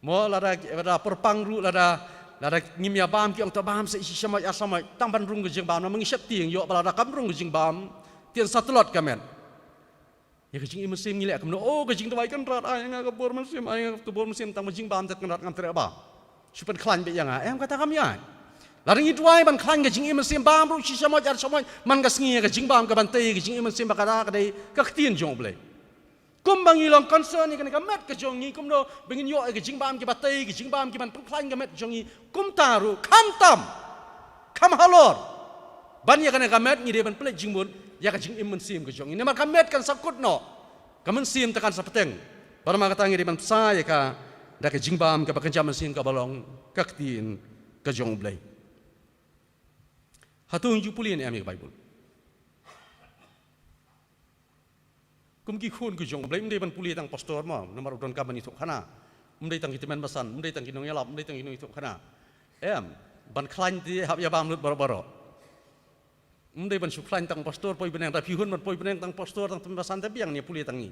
Mo lada, lada por pang ruh lada, lada ngim ïa bam ki ong to bam sa shi shamoit ar shamoit tang ban rung ka jingbam, namar ngi sheptieng ïoh ba lada kam rung ka jingbam, tien sa tlot ka met. Ïa ka jingim mynsiem ngi leh kumno, oh ka jingduwai Kynrad ai nga ka bor mynsiem, ai nga ka bor mynsiem, tang ba jingbam te Kynrad ngam treh bam. Shu pynkhlaiñ beit ïa nga, em, kata kam ïaid. Lada ngi duwai ban khlaiñ ka jingim mynsiem, bam ruh shi shamoit ar shamoit man ka sngi, ïa ka jingbam ka ban tei ka jingim mynsiem ba kata ka dei ka ktien jong U Blei. Kumba ngi long concern ïa kane ka met ka jong ngi, kumno ba ngin ïoh ïa ka jingbam kiba tei, ka jingbam ki ban pynkhlaiñ ka met jong ngi. Kumta ruh khamtam, kham halor ban ïa kane ka met ngi dei ban pynleit jingmut ïa ka jingim mynsiem ka jong ngi. Namar ka met kan sa kut noh, ka mynsiem te kan sa bteng. Bad namar kata ngi dei ban bsa ïa ka da ka jingbam kaba kynja mynsiem kaba long ka ktien ka jong U Blei. Hato ngi ju pule ne em ïa ka Baibl? Kum ki khun ki jong U Blei, ym dei ban pule tang pastor mo, namar u donkam ban ïathuh khana. Ym dei tang ki tymmen basan, ym dei tang ki nongïalap, ym dei tang ki nongïathuh khana. Em, ban khlaiñ te hap ïa bam lut baroh baroh. Ym dei ban shu khlaiñ tang pastor poi bneng, da phi hun ban poi bneng tang pastor tang tymmen basan te biang ne pule tang ngi.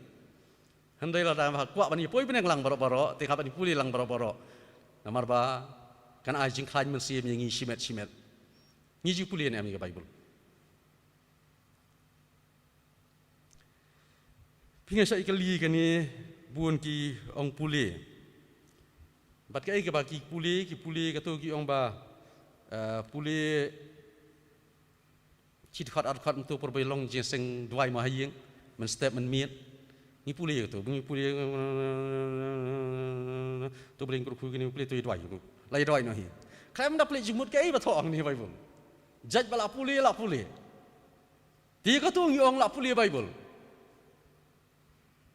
Hynrei lada kwah ban ïa poi bneng lang baroh baroh, te hap ban ïa pule lang baroh baroh. Namar ba kan ai jingkhlaiñ mynsiem ïa ngi shimet shimet. Ngi ju pule ne em ïa ka Baibl? Phi, nga shait kylli kane, bun ki ong pule. Bad kaei kaba ki pule, ki pule kato ki ong ba, eh, pule shi dkhot ar dkhot mynta por ba long jingïaseng duwai ma ha ïing, mynstep mynmiet. Ngi pule kato, ngi pule, to ba ling kru kru kine pule to ïa duwai. La ïa duwai noh hi. Khlem da pule jingmut kaei ba thoh ong ne Baibl. Jait ba la pule, la pule. Te kato ngi ong la pule Baibl.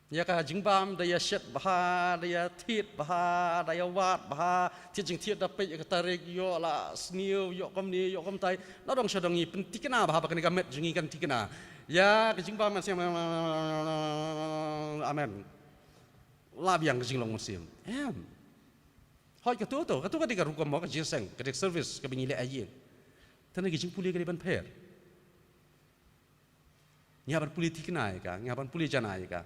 Ïa ka jingbam da ïa shet bha, da ïa thied bha, da ïa wad bha, thied jingthied da peit ïa ka tarik, ïoh la sniew, ïoh kumne, ïoh kumtai. Na dong sha dong ngi pynthikna bha ba kane ka met jong ngi kan thikna. Ïa ka jingbam mynsiem. Amen. La biang ka jinglong mynsiem. Em. Hooid kato to, kato ka dei ka rukom mo ka jingïaseng, ka dei ka service kaba ngi leh ha ïing. Tang ne ka jingpule ka dei ban pher. Ngi hap ban pule thikna ïa ka, ngi hap ban pule jana ïa ka.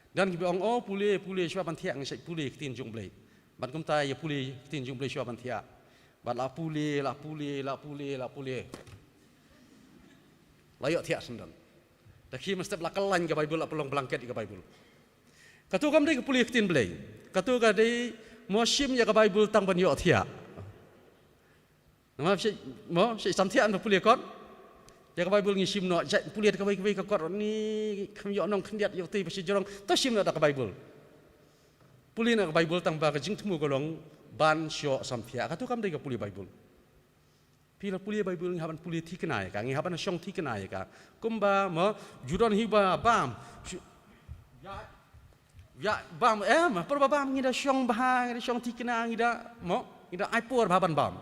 Don kiba ong, oh, pule, pule, shuwa ban thiah, ngi shait pule ktien jong U Blei. Bad kumta ïa pule ktien jong U Blei shuwa ban thiah. Bad la pule, la pule, la pule, la pule. La ïoh thiah shen don. Da khie mynstep la kyllaiñ ka Baibl, la pynlong blanket ïa ka Baibl. Kato kam dei ka pule ktien Blei. Kato ka dei mo shim ïa ka Baibl tang ban ïoh thiah. Namar shait, mo, shait sam thiah ban pule kot. Ïa ka Baibl ngi shim noh, jait pule da kawei kawei ka kot ni, kham ïoh nong khyndiat ïoh tei ba shi jrong, to shim noh da ka Baibl. Pule noh ka Baibl tang ba ka jingthmu ka long ban shoh sam thiah. Kato kam dei ka pule Baibl. Phi, la pule Baibl ngi hap ban pule thikna ïa ka, ngi hap ban shong thikna ïa ka. Kumba mo, ju don hi ba bam. Shu-, ïa, ïa, bam, em, por ba bam ngi da shong bha, ngi da shong thikna, ngi da mo, ngi da ai por bha ban bam.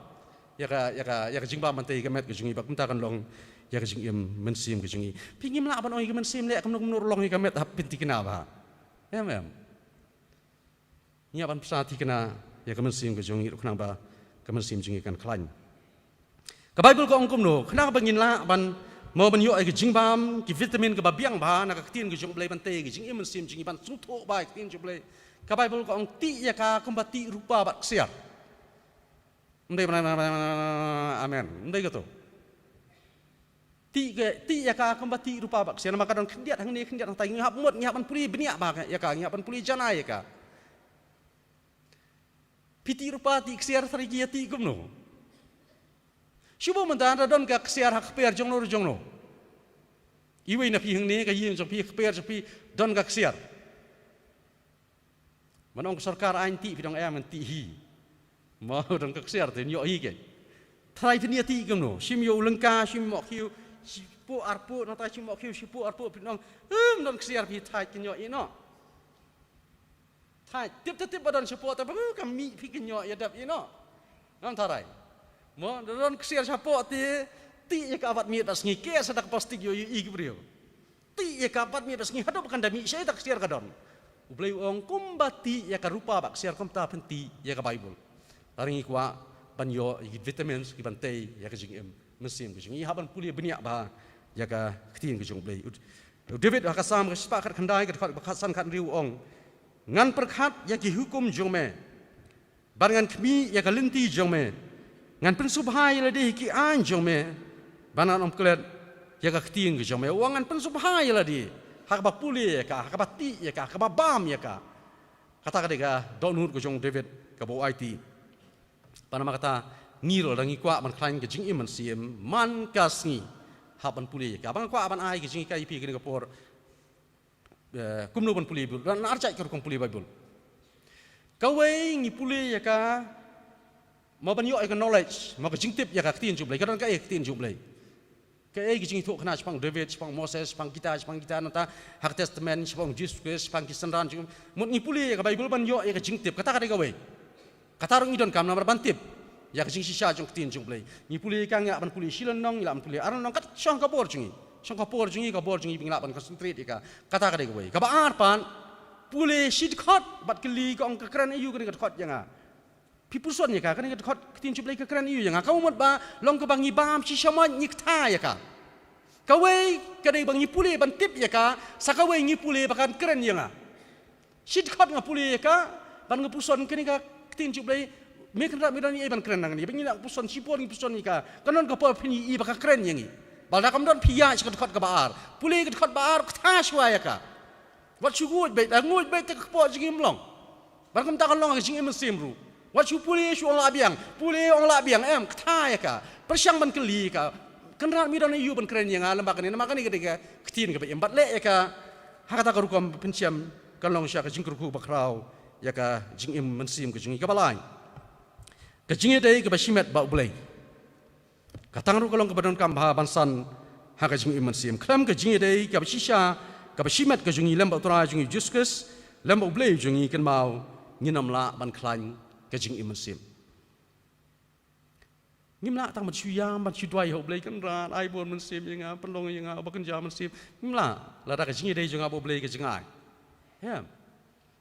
Ïa ka, ïa ka, ïa ka jingbam ban tei ka met ka jong ngi, ba kumta kan long ïa ka jingim mynsiem ka jong ngi. Phi, ngim lah ban ong ïa ka mynsiem leh kumno kumno ruh long ïa ka met hap pynthikna bha. Em, em. Ngi hap ban bsa thikna ïa ka mynsiem ka jong ngi ruh khnang ba ka mynsiem jong ngi kan khlaiñ. Ka Baibl ka ong kumno, khnang ba ngin lah ban mo ban ïoh ïa ka jingbam, ki vitamin kaba biang bha na ka ktien ka jong U Blei ban tei ka jingim mynsiem jong ngi, ban sngewthuh bha ïa ka ktien jong U Blei. Ka Baibl ka ong tih ïa ka kumba tih rupa bad ksiar. Ym dei, amen. Ym dei kato. Tih ka, tih ïa ka kumba tih rupa bad ksiar, namar ka don khyndiat hangne khyndiat hangtai, ngi hap mut, ngi hap ban pule bniah bha ïa ka, ngi hap ban pule jana ïa ka. Phi, tih rupa tih ksiar, tharai ki ïa tih kumno? Shu bun mynta da don ka ksiar ha kper jong no jong no. Iwei na phi hangne ka ïing jong phi, kper jong phi don ka ksiar. Ban ong ka sorkar aiñ tih, phi dang ïa man tih hi. Mo, dang ka ksiar te ïoh hi ke. Tharai phin ïa tih kumno, shim ïa u lyngka, shim ïa u mohkhiew, Shiphew arphew, nangta shi mohkhiew shiphew arphew, phi ong, "Hmm, don ksiar phi thait kynnoh ïa no." Thait, tip te tip ba don shiphew, te ba, "Hmm, ka mih phi kynnoh ïa dep ïa no." Ngam tharai. Mo, don ksiar shiphew te, tih ïa ka bad miet bad sngi, ke sa da ka plastik ïoh ïohi ki briew. Tih ïa ka bad miet bad sngi, haduh ba kan da mih, shaei ta ksiar ka don. U Blei u ong, kumba tih ïa ka rupa bad ksiar, kumta phin tih ïa ka Baibl. Tang ngi kwah ban ïoh ïa ki vitamins ki ban tei ïa ka jingim mynsiem ka jong ngi, hap ban pule bniah bha ïa ka ktien ka jong U Blei. U, u David ha ka Salm ka shispah khatkhyndai, ka dkhot ba khatsan khathynriew u ong, "Ngan pyrkhat ïa ki hukum jong me, bad ngan khmih ïa ka lynti jong me. Ngan pynsngewbha ïa lade ha ki aiñ jong me, bad ngan ym klet ïa ka ktien ka jong me." U ong ngan pynsngewbha ïa lade ha kaba pule ïa ka, ha kaba tih ïa ka, ha kaba bam ïa ka. Kata ka dei ka dohnud ka jong u David kaba u aiti. Bad namar kata, ngi ruh lada ngi kwah ban khlaiñ ka jingim mynsiem man ka sngi, hap ban pule ïa ka. Ba nga kwah ban ai ka jinghikai ïa phi kane ka por, eh, kumno ban pule Baibl, na ar jait ka rukom pule Baibl. Kawei, ngi pule ïa ka, mo, ban ïoh ïa ka knowledge, mo, ka jingtip ïa ka ktien jong U Blei, ka don kaei ka ktien jong U Blei. Kaei ka jingïathuhkhana shaphang David, shaphang Moses, shaphang kita, shaphang kita, nangta ha ka Testament, shaphang Jisu Khrist, shaphang ki synran jong, mut ngi pule ïa ka Baibl ban ïoh ïa ka jingtip, kata ka dei kawei. Kata ruh ngi donkam namar ban tip ïa ka jingshisha jong ka ktien jong U Blei. Ngi pule ïa ka, ngi lah ban pule shi lynnong, ngi lah ban pule ar lynnong, kat shong ka bor jong ngi. Shong ka bor jong ngi, ka bor jong ngi ba ngi lah ban concentrate ïa ka. Kata ka dei kawei. Kaba ar pat, pule shi dkhot bad kylli, ka ong, "Ka kren aïu kane ka dkhot ïa nga?" Phi puson ïa ka, kane ka dkhot ka ktien jong U Blei, "Ka kren aïu ïa nga?" Ka mut ba long kaba ngi bam shisha, mo, ngi kta ïa ka. Kawei ka dei ba ngi pule ban tip ïa ka, sa kawei ngi pule ba kan kren ïa nga. Shi dkhot nga pule ïa ka, bad nga puson, kane ka ktien jong U Blei, "Me Kynrad, me don ei ban kren nangne?" Ba ngi la puson, shipor ngi puson ïa ka, kan don ka por phin ïohi ba ka kren ïa ngi. Bad lada kam don, phi ïaid sha ka dkhot kaba ar. Pule ka dkhot ba ar, kta shuwa ïa ka. Wat shu nguid beit, la nguid beit te ka kpoh jong ngi ym long. Bad kumta kan long ha ka jingim mynsiem ruh. Wat shu pule shu ong lah biang, pule ong lah biang, em, kta ïa ka. Pyrshang ban kylli ïa ka, "Kynrad, me don aïu ban kren ïa nga lem bad kane, namar kane ka dei ka ktien kaba im." Bad leh ïa ka ha kata ka rukom pynshem, kan long shisha ka jingkyrkhu bakhraw ïa ka jingim mynsiem ka jong ngi. Kaba lai, ka jingïadei kaba shimet bad U Blei. Ka tang ruh ka long kaba donkam bha ban san ha ka jingim mynsiem. Khlem ka jingïadei kaba shisha, kaba shimet ka jong ngi lem bad U Trai jong ngi Jisu Khrist, lem bad U Blei jong ngi, kynmaw, ngin ym lah ban khlaiñ ka jingim mynsiem. Ngim lah tang ban shu ïam, ban shu duwai ha U Blei, "Kynrad, ai bor mynsiem ïa nga, pynlong ïa nga uba kynja mynsiem." Ngim lah, lada ka jingïadei jong nga bad U Blei ka jngai. Em.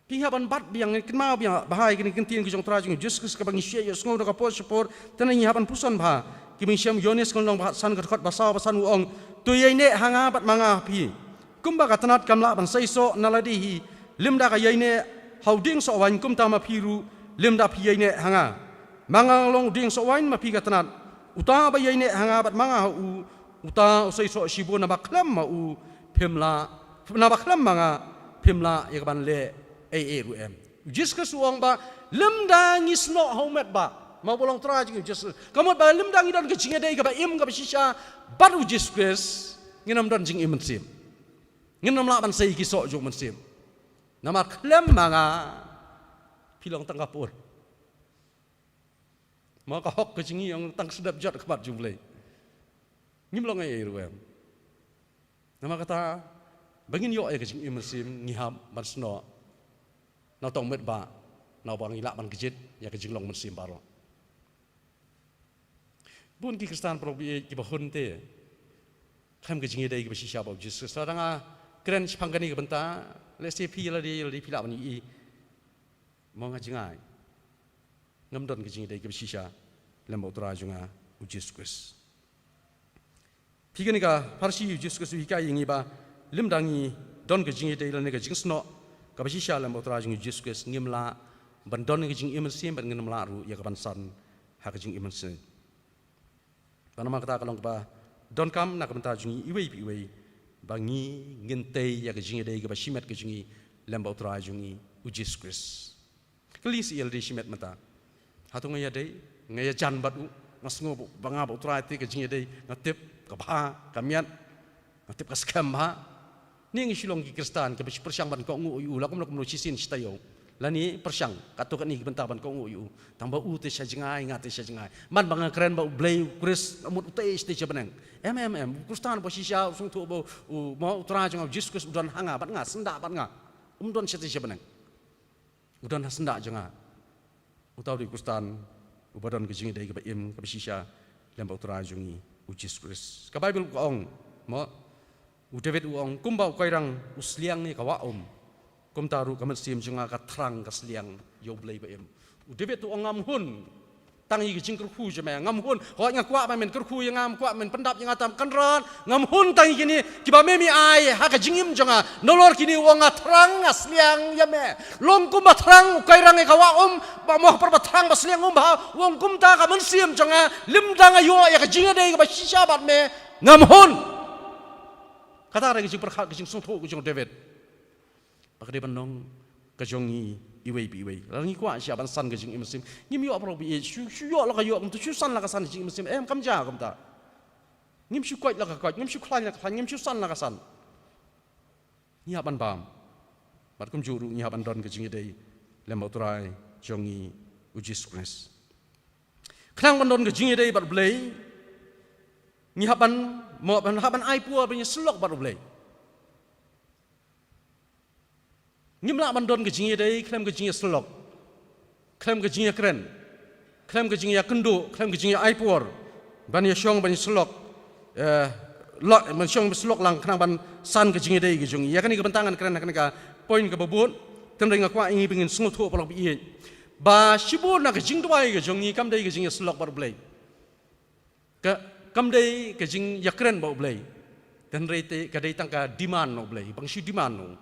Phi hap ban bat biang, kynmaw biang bha ïa kane ka ktien ka jong U Trai jong ngi Jisu Khrist kaba ngi shait ïohsngew na ka por sha por, te ngi hap ban puson bha. Ki mynsiem Ïoannis ka lynnong ba khatsan ka dkhot ba saw ba san u ong, "To ïaineh ha nga bad ma nga ha phi. Kumba ka tnat kam lah ban seisoh na lade hi lymda ka ïaineh ha u dieng sohwaiñ, kumta ma phi ruh lymda phi ïaineh ha nga. Ma nga long u dieng sohwaiñ, ma phi ka tnat. Uta uba ïaineh ha nga bad ma nga ha u, uta u seisoh shibun, naba khlem ma u phim lah, naba khlem ma nga phim lah ïa kaban leh ei ei ruh em." U Jisu Khrist u ong ba lymda ngi snoh ha u met ba, ma uba long Trai jong ngi U Jisu Khrist, ka mut ba lymda ngi don ka jingïadei kaba im kaba shisha bad U Jisu Khrist, ngin ym don jingim mynsiem. Ngin ym lah ban sei ki soh jong u mynsiem. Namar khlem ma nga phi long tang ka pur. Ma ka hok ka jong ngi ong tang sdep jot ka khmat jong U Blei. Ngim long ei ei ruh em. Namar kata, ba ngin ïoh ïa ka jingim mynsiem, ngi hap ban snoh na uta u met ba, naba ngi lah ban kjit ïa ka jinglong mynsiem baroh. Bun ki Khristan paralok baieit kiba hun te, khlem ka jingïadei kaba shisha bad U Jisu Khrist. Lada nga kren shaphang kane ka bynta, lehse phi ïa lade ïa lade phi lah ban ïohi, mo, nga jngai. Ngam don ka jingïadei kaba shisha lem bad U Trai jong nga U Jisu Khrist. Phi, kane ka pharshi U Jisu Khrist u hikai ïa ngi ba lymda ngi don ka jingïadei lane ka jingsnoh kaba shisha lem bad U Trai jong ngi U Jisu Khrist, ngim lah ban don ka jingim mynsiem bad ngin ym lah ruh ïa kaban san ha ka jingim mynsiem. Bad namar kata ka long kaba donkam na ka bynta jong ngi iwei pa iwei ba ngi ngin tei ïa ka jingïadei kaba shimet ka jong ngi lem bad U Trai jong ngi U Jisu Khrist. Kylli sha ïa lade shimet mynta. Hato nga ïadei, nga ïajan bad u, nga sngew ba nga bad U Trai te ka jingïadei, nga tip ka bha, ka miat, nga tip ka skhem bha. Ne ngi shu long ki Khristan kiba shu pyrshang ban kohnguh ïa u la kumno kumno shisien shi taïew. Lane pyrshang katto katne ki bynta ban kohnguh ïa u. Tang ba u te sha jngai, nga te sha jngai. Man ba nga kren ba U Blei, U Khrist, namut u te sha bneng. Em, em, em. U Khristan ba shisha, u sngewthuh ba u, mo, U Trai jong nga, U Jisu Khrist u don ha nga, bad nga, syndah bad nga. Um don sha te sha bneng. U don ha syndah jong nga. Uta u dei u Khristan uba don ka jingïadei kaba im, kaba shisha lem bad U Trai jong ngi, U Jisu Khrist. Ka Baibl ka ong, mo, u David u ong, kumba u koirang u sliang ïa ka wah um, kumta ruh ka mynsiem jong nga ka thrang ka sliang ïa U Blei ba im. U David u ong, ngam hun tang ïa ka jingkyrkhu jong me, ngam hun. Hooid, nga kwah ba men kyrkhu ïa nga, ngam kwah men pyndap ïa nga tam, Kynrad, ngam hun tang ïa kine kiba me, me ai ha ka jingim jong nga. Nalor kine u ong, nga thrang, nga sliang ïa me. Long kumba thrang u koirang ïa ka wah um, ba mo, ha por ba thrang ba sliang um bha, u ong, kumta ka mynsiem jong nga, lymda nga ïoh ïa ka jingïadei kaba shisha bad me, ngam hun. Kata ka dei ka jingpyrkhat, ka jingsngewthuh ka jong u David. Ba ka dei ban long ka jong ngi iwei pa iwei. Lada ngi kwah shisha ban san ka jingim mynsiem, ngim ïoh baroh ba ïeit, shu, shu ïoh la ka ïoh, kumta shu san la ka san ka jingim mynsiem. Em, kam jia kumta. Ngim shu koit la ka koit, ngim shu khlaiñ la ka khlaiñ, ngim shu san la ka san. Ngi hap ban bam. Bad kumjuh ruh ngi hap ban don ka jingïadei lem bad U Trai jong ngi, U Jisu Khrist. Khnang ban don ka jingïadei bad U Blei, ngi hap ban, mo, ban, hap ban ai por ban ïasyllok bad U Blei. Ngim lah ban don ka jingïadei khlem ka jingïasyllok, khlem ka jingïakren, khlem ka jingïakynduh, khlem ka jingïa ai por ban ïashong, ban ïasyllok, eh, la, ban shong, ban syllok lang khnang ban san ka jingïadei ka jong ngi. Ïa kane ka bynta ngan kren ha kane ka point kaba bud. Tynrai nga kwah ïa ngi ba ngin sngewthuh baroh ba ïeit ba shibun na ka jingduwai ka jong ngi kam dei ka jingïasyllok bad U Blei. Ka, kam dei ka jingïakren bad U Blei. Tynrai te ka dei tang ka demand na U Blei, ba ngi shu demand na u.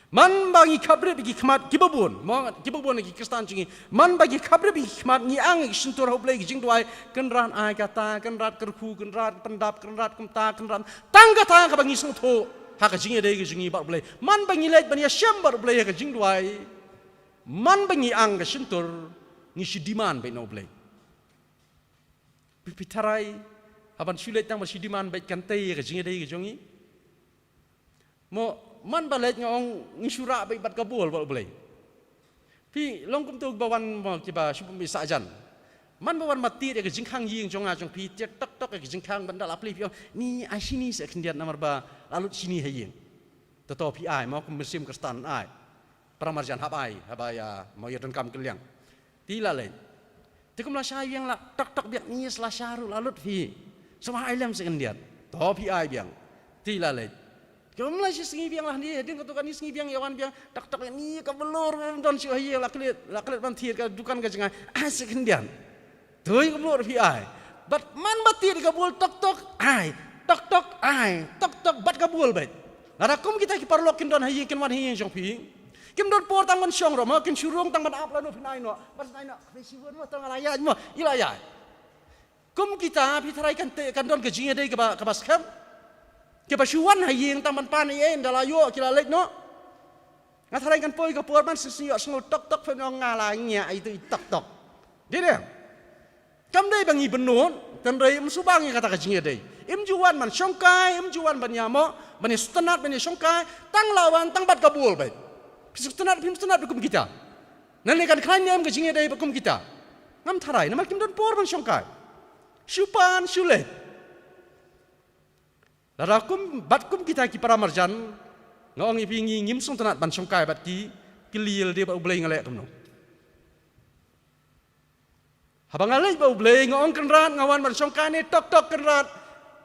Man ba ngi khaprip ïa ki khmat kiba bun, mo, kiba bun ki Khristan jong ngi. Man ba ngi khaprip ïa ki khmat, ngi ang ïa ki shyntur ha U Blei, ki jingduwai, Kynrad ai kata, Kynrad kyrkhu, Kynrad pyndap, Kynrad kumta, Kynrad. Tang kata kaba ngi sngewthuh ha ka jingïadei ka jong ngi bad U Blei. Man ba ngi leit ban ïashem bad U Blei ha ka jingduwai, man ba ngi ang ka shyntur, ngi shu demand beit na U Blei. Phi, phi tharai, haba ngi shu leit tang ba shu demand beit kan tei ïa ka jingïadei ka jong ngi? Mo, man ba leit nga ong ngi shu rah beit bad ka bul bad U Blei. Phi long kumto ba wan mo kiba shu pynbeit sah jan. Man ba wan ma tied ïa ka jingkhang ïing jong nga jong phi, tied tok tok ïa ka jingkhang, ban da la plie phi ong, ni ai shini seh khyndiat namar ba la lut shini ha ïing. To to phi ai mo, kum mynsiem Khristan ai. Para marjan hap ai, haba ïa, mo, ïa donkam kylliang. Te la leit. Te kum la shai biang la tok tok biang, ni la shai ruh la lut phi. Sngewbha ai lem seh khyndiat. To phi ai biang. Te la leit. Kum la shi sngi biang la, ni hadien katto katne sngi biang ïa wan biang, tok tok ni ka bul um don shuh ha ïing, la klet, la klet ban thied ka dukan ka jngai. Ai seh khyndiat. Te ka bul phi ai. Bad man ba tied ka bul tok tok ai. Tok tok ai. Tok tok bad ka bul beit. Lada kum kita ki paralok kin don ha ïing, kin wan ha ïing jong phi. Kim don por tang ban shong ruh mo, kin shu rung tang ban ap lano phin ai noh. Ban ai noh, phi shu bun mo, tang la ïaid mo, i la ïaid. Kum kita, phi tharai kan tei, kan don ka jingïadei kaba, kaba skhem. Kiba shu wan ha ïing tang ban pan ei ei, ynda la ïoh ki la leit noh. Nga tharai kan poi ka por ban sngewsih ïohsngew tok tok, phin ong nga la ngiah ïa itu i tok tok. Dei ne em? Kam dei ba ngi bynnud, tynrai, ym shu ba ngi kata ka jingïadei. Im ju wan ban shongkai, im ju wan ban ïamoh, ban ïasngewtynnat, ban ïashongkai, tang la wan, tang bad ka bul beit. Phi sngewtynnat, phim sngewtynnat beit kum kita. Nangne kan khlaiñ ne em ka jingïadei bad kum kita? Ngam tharai, namar kim don por ban shongkai. Shu pan, shu leit. Lada kum, bad kum kita ki para marjan, nga ong ïa phi, ngi ngim sngewtynnat ban shongkai bad ki, ki leit de bad U Blei, nga leh kumno? Haba nga leit bad U Blei, nga ong Kynrad, nga wan ban shongkai ne, tok tok Kynrad,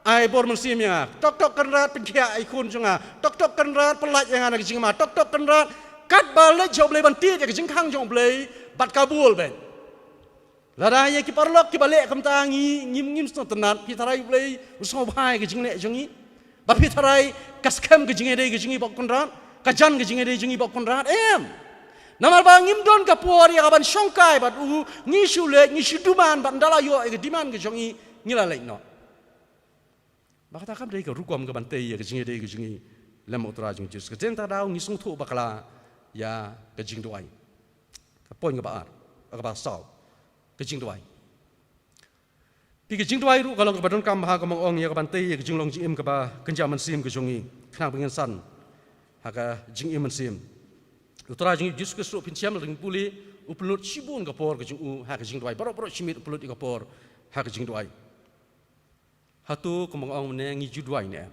ai bor mynsiem ïa nga. Tok tok Kynrad, pynkhiah ïa i khun jong nga. Tok tok Kynrad, pyllait ïa nga na ka jingma. Tok tok Kynrad, katba leit sha U Blei ban tied ïa ka jingkhang jong U Blei, bad ka bul beit. Lada ïa ki paralok kiba leh kumta ngi ngim, ngim sngewtynnat, phi tharai U Blei u sngewbha ïa ka jingleh jong ngi? Ba phi tharai ka skhem ka jingïadei ka jong ngi bad u Kynrad, ka jan ka jingïadei jong ngi bad u Kynrad? Em. Namar ba ngim don ka por ïa ka ban shongkai bad u, ngi shu leit, ngi shu demand, bad ynda la ïoh ïa ka demand ka jong ngi, ngi la leit noh. Ba kata kam dei ka rukom ka ban tei ïa ka jingïadei ka jong ngi lem bad U Trai jong ngi Jisu. Ka dei kata ka daw ngi sngewthuh bakla ïa ka jingduwai. Ka point kaba ar, kaba saw, ka jingduwai. Phi, ka jingduwai ruh ka long kaba donkam bha, kumba nga ong, ïa ka ban tei ïa ka jinglong jingim kaba kynja mynsiem ka jong ngi, khnang ba ngin san ha ka jingim mynsiem. U Trai jong ngi Jisu Khrist ruh phin shem, lada ngi pule, u pynlut shibun ka por ka jong u ha ka jingduwai. Baroh baroh shi miet u pynlut ïa ka por ha ka jingduwai. Hato kumba nga ong mynne ngi ju duwai ne em?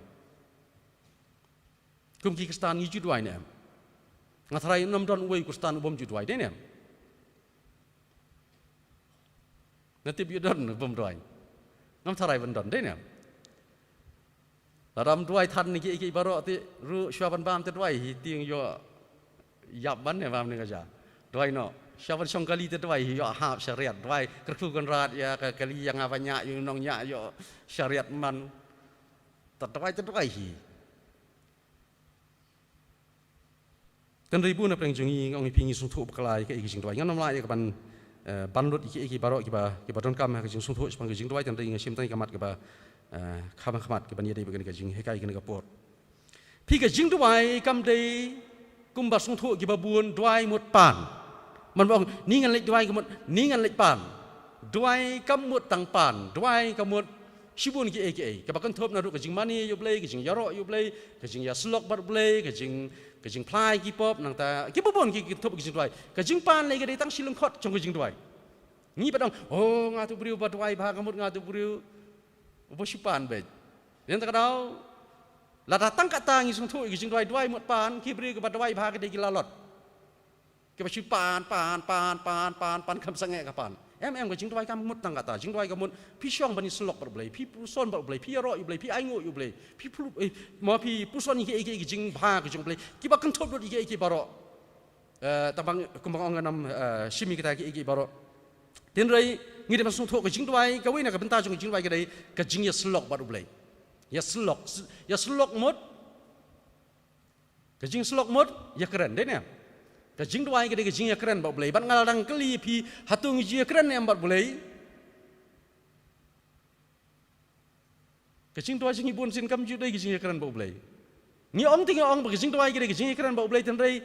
Kum ki Khristan ngi ju duwai ne em? Nga tharai ym don uwei u Khristan u bym ju duwai, dei ne em? Nga tip ïa u don u bym duwai. Ngam tharai ban don, dei ne em? Lada ym duwai than ïa kiei kiei baroh te ruh shuwa ban bam te duwai hi, tieng ïoh ïap ban ne bam ne ka ja. Duwai noh. Shuwa ban shong kali te duwai hi, ïoh hap shariat. Duwai kyrkhu Kynrad ïa ka kali ïa nga ba ñiah, ïa u nongñiah ïoh shariat man. Te duwai te duwai hi. Tynrai bun na pdeng jong ngi, nga ong ïa phi, ngi sngewthuh bakla ïa kaei ka jingduwai. Ngan ym lah ïa ka ban, eh, ban lut ïa kiei kiei baroh kiba, kiba donkam ha ka jingsngewthuh shaphang ka jingduwai, tynrai nga shim tang ïa ka mat kaba, eh, kham ha khmat kaban ïadei bad kane ka jinghikai kane ka por. Phi, ka jingduwai kam dei kumba sngewthuh kiba bun, duwai mut pan. Man ba ong, ni ngan leit duwai ka mut, ni ngan leit pan. Duwai kam mut tang pan, duwai ka mut shibun kiei kiei. Kaba kynthup naduh ka jingmane ïa U Blei, ka jingïaroh ïa U Blei, ka jingïasyllok bad U Blei, ka jing, ka jingphla ïa ki pop, nangta kiba bun ki kynthup ka jingduwai. Ka jingpan lei ka dei tang shi lyngkhot jong ka jingduwai. Ngi pat ong, oh, nga tu briew ba duwai bha, ka mut nga tu briew ba shu pan beit. Ïa kata ka daw, lada tang kata ngi sngewthuh ïa ka jingduwai, duwai mut pan, ki briew kiba duwai bha ka dei ki lalot. Kiba shu pan, pan, pan, pan, pan, pan, kam sangeh ka pan. Em, em, ka jingduwai kam mut tang kata. Jingduwai ka mut phi shong ban ïasyllok bad U Blei, phi puson bad U Blei, phi ïaroh ïa U Blei, phi ainguh ïa U Blei, phi plu-, eh, mo phi puson ïa kiei kiei ki jingbha ka jong U Blei, kiba kynthup lut ïa kiei kiei baroh. Eh, tang ba kumba nga ong, ngan ym, eh, shim ïa kita kiei kiei baroh. Tynrai ngi dei ban sngewthuh ka jingduwai, kawei na ka bynta jong ka jingduwai ka dei ka jingïasyllok bad U Blei. Ïasyllok, ïasyllok mut Ka jingsyllok mut ïakren, dei ne? Ka jingduwai ka dei ka jingïakren bad U Blei. Bad nga la dang kylli ïa phi, hato ngi ju ïakren ne em bad U Blei? Ka jingduwai jong ngi bun sien kam ju dei ka jingïakren bad U Blei. Ngi ong te ngi ong ba ka jingduwai ka dei ka jingïakren bad U Blei, tynrai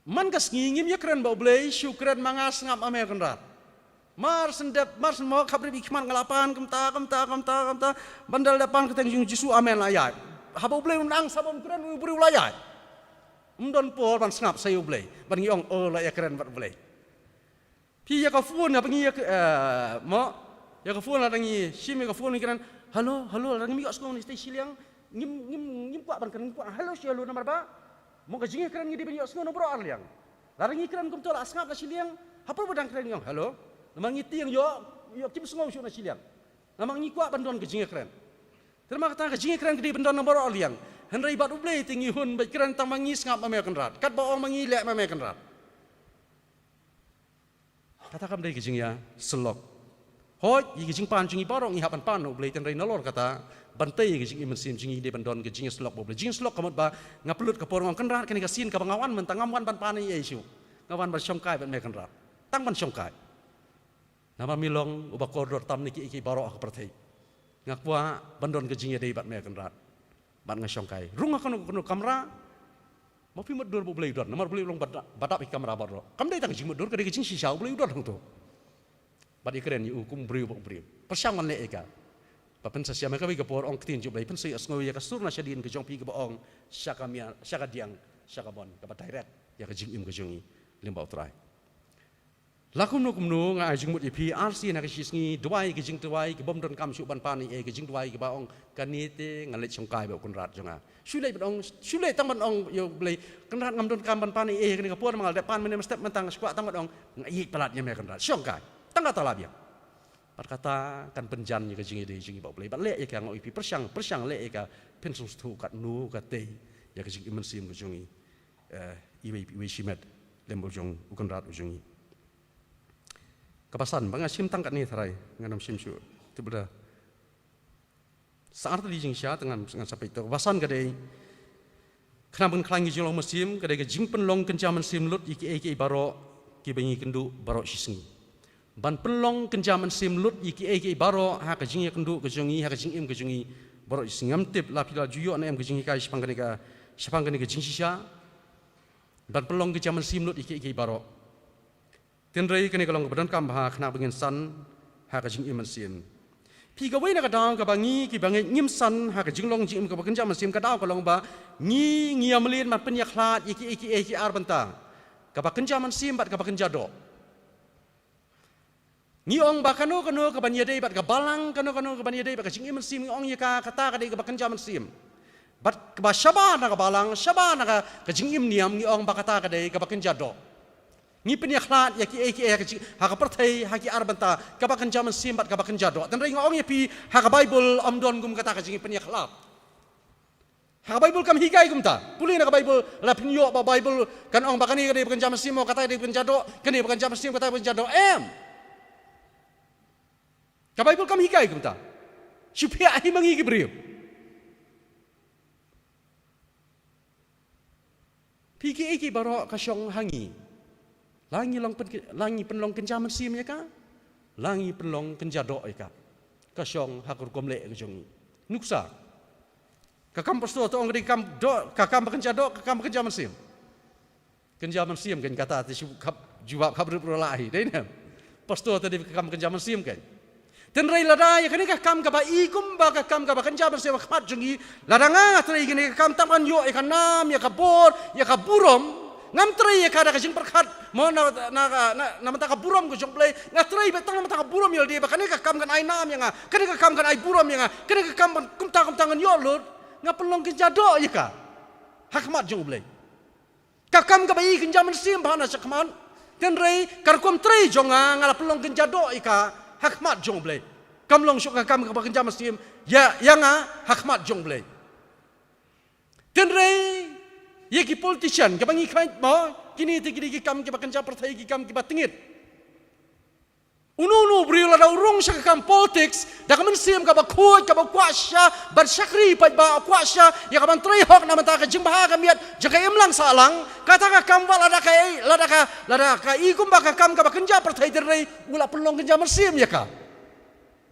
man ka sngi ngim ïakren bad U Blei, shu kren ma nga, sngap ma me Kynrad. Mar shen dep, mar shen mo, khapdep i khmat nga la pan, kumta, kumta, kumta, kumta. Ban da la dep pan kyrteng jong u Jisu, amen, la ïaid. Haba U Blei un nang, sa bym kren, u briew la ïaid. Ym don por ban sngap sa ïa U Blei. Ban ngi ong, oh, la ïakren bad U Blei. Phi ïa ka phone, haba ngi ïa ka, eh, mo, ïa ka phone, lada ngi shim ïa ka phone, ngi kren, hello, hello, lada ngim ïohsngew na shiliang, ngim, ngim, ngim kwah ban kren, ngim kwah, hello, shi hello, namar ba mo ka jingïakren ngi dei ban ïohsngew na baroh arliang. Lada ngi kren kumto la sngap na shiliang, ha por ba dang kren ngi ong hello. Namar ngi tieng ïoh, ïoh kim sngew shuh na shiliang. Namar ngi kwah ban don ka jingïakren. Te namar kata ka jingïakren ka dei ban don na baroh arliang. Hynrei bad U Blei te ngi hun bad kren tang ma ngi, sngap ma me Kynrad. Katba ong ma ngi, leh ma me Kynrad. Kata kam dei ka jingïasyllok. Hooid, ïa ka jingpan jong ngi baroh ngi hap ban pan na U Blei, tynrai nalor kata, ban tei ïa ka jingim mynsiem jong ngi dei ban don ka jingïasyllok bad U Blei. Jingïasyllok ka mut ba nga pynlut ka por, nga ong Kynrad, kane ka sien kaba nga wan mynta ngam wan ban pan ei ei shuh. Nga wan ban shongkai bad me Kynrad. Tang ban shongkai. Namar me long uba kordor tam na kiei kiei baroh ha ka pyrthei. Nga kwah ban don ka jingïadei bad me Kynrad. Bad nga shongkai. Rung ha kano kano kamra. Ma phi mutdur ba U Blei u don. Namar U Blei u long ba dap, ba dap ïa ki kamra baroh. Kam dei tang ka jingmutdur, ka dei ka jingshisha, U Blei u don hangto. Bad ïakren ïa u kum briew bad u briew. Pyrshang ban leh ïa ka. Ba pynsa shem ha kawei ka por, ong ka ktien jong U Blei, pynsa ïohsngew ïa ka sur na shadien ka jong phi kaba ong, sha ka miar, sha ka diang, sha ka mon, kaba direct ïa ka jingim ka jong ngi lyngba U Trai. La kumno kumno nga ai jingmut ïa phi, arsien ha ka shisngi, duwai ka jingduwai ka bym donkam shuh ban pan ei ei, ka jingduwai kaba ong, kane te ngan leit shongkai bad u Kynrad jong nga. Shu leit ban ong, shu leit tang ban ong ïa U Blei, Kynrad, ngam donkam ban pan ei ei ha kane ka por, ma nga la dep pan mynne mynstep, mynta nga shu kwah tang ban ong, nga ïeit palat ïa me Kynrad. Shongkai. Tang kata la biang. Bad kata kan pynjan ïa ka jingïadei jong ngi bad U Blei. Bad leh ïa ka, nga ong ïa phi, pyrshang, pyrshang leh ïa ka, phin sngewthuh katno ka tei ïa ka jingim mynsiem ka jong ngi. Eh, iwei, iwei shimet lem u jong u Kynrad u jong ngi. Kaba san, ba nga shim tang katne tharai, ngan ym shim shuh. Te ba da sa artylli jingshisha te ngan, ngan sa peit. Te kaba san ka dei, khnang ban khlaiñ ka jinglong mynsiem, ka dei ka jingpynlong kynja mynsiem lut ïa kiei kiei baroh kiba ngi kynduh baroh shisngi. Ban pynlong kynja mynsiem lut ïa kiei kiei baroh ha ka jingïakynduh ka jong ngi, ha ka jingim ka jong ngi baroh shisngi. Ngam tip la phi la ju ïoh ne em ka jinghikai shaphang kane ka, shaphang kane ka jingshisha. Ban pynlong kynja mynsiem lut ïa kiei kiei baroh. Tynrai kane ka long kaba donkam bha khnang ba ngin san ha ka jingim mynsiem. Phi, kawei na ka daw kaba ngi kiba ngi ngim san ha ka jinglong jingim kaba kynja mynsiem, ka daw ka long ba ngi, ngi ïa mlien ban pynïakhlad ïa ki, ïa ki, ïa ki ar bynta, kaba kynja mynsiem bad kaba kynja doh. Ngi ong ba kano kano kaban ïadei bad ka balang, kano kano kaban ïadei bad ka jingim mynsiem, ngi ong ïa ka, kata ka dei kaba kynja mynsiem. Bad kaba shabar na ka balang, shabar na ka, ka jingim niam, ngi ong ba kata ka dei kaba kynja doh. Ngi pynïakhlad ïa ki, ïa ki, ïa ki, ha ka pyrthei, ha ki ar bynta, kaba kynja mynsiem bad kaba kynja doh. Tynrai nga ong ïa phi, ha ka Baibl ym don kum kata ka jingpynïakhlad. Ha ka Baibl kam hikai kumta. Pule na ka Baibl, la phin ïoh ba Baibl kan ong ba kane ka dei ba kynja mynsiem, kata ka dei ba kynja doh, kane ba kynja mynsiem, kata ba kynja doh. Em. Ka Baibl kam hikai kumta. Shu phi, ai ma ngi ki briew. Phi, kiei kiei baroh ka shong ha ngi. La ngi long pyn-, la ngi pynlong kynja mynsiem ïa ka, la ngi pynlong kynja doh ïa ka. Ka shong ha ka rukom leh ka jong ngi. Nuksa. Ka kam pastor te ong ka dei ka kam doh, ka kam ba kynja doh, ka kam ba kynja mynsiem. Kynja mynsiem kan kata te shu khap jubab khap rup rula hi, dei ne? Pastor te dei ka kam kynja mynsiem kan. Tynrai lada ïa kane ka kam kaba i kumba ka kam kaba kynja mynsiem ha khmat jong ngi, lada nga, nga trei kane ka kam, tang ban ïoh ïa ka nam, ïa ka bor, ïa ka burom. Ngam trei ïa ka da ka jingpyrkhat, mo, na, na, na, na, na bynta ka burom ka jong U Blei. Nga trei beit tang na bynta ka burom ïa lade, ba kane ka kam kan ai nam ïa nga, kane ka kam kan ai burom ïa nga, kane ka kam ban kumta kumta ngan ïoh lut. Nga pynlong kynja doh ïa ka ha khmat jong U Blei. Ka kam kaba i kynja mynsiem bha na shakhmat. Tynrai ka rukom trei jong nga, nga la pynlong kynja doh ïa ka ha khmat jong U Blei. Kam long shuh ka kam kaba kynja mynsiem ïa, ïa nga ha khmat jong U Blei. Tynrai ïa ki politician kaba ngi khmih mo, kine te ki dei ki kam kiba kynja pyrthei, ki kam kiba tyngit. Uno uno u briew lada u rung sha ka kam politics da ka mynsiem kaba khuid, kaba kwah shisha ban shakri paidbah, kwah shisha ïa kaban trei hok na bynta ka jingbha ka miat jong ka imlang sahlang, kata ka kam, wat lada ka i, lada ka, lada ka i kumba ka kam kaba kynja pyrthei, tynrai u la pynlong kynja mynsiem ïa ka.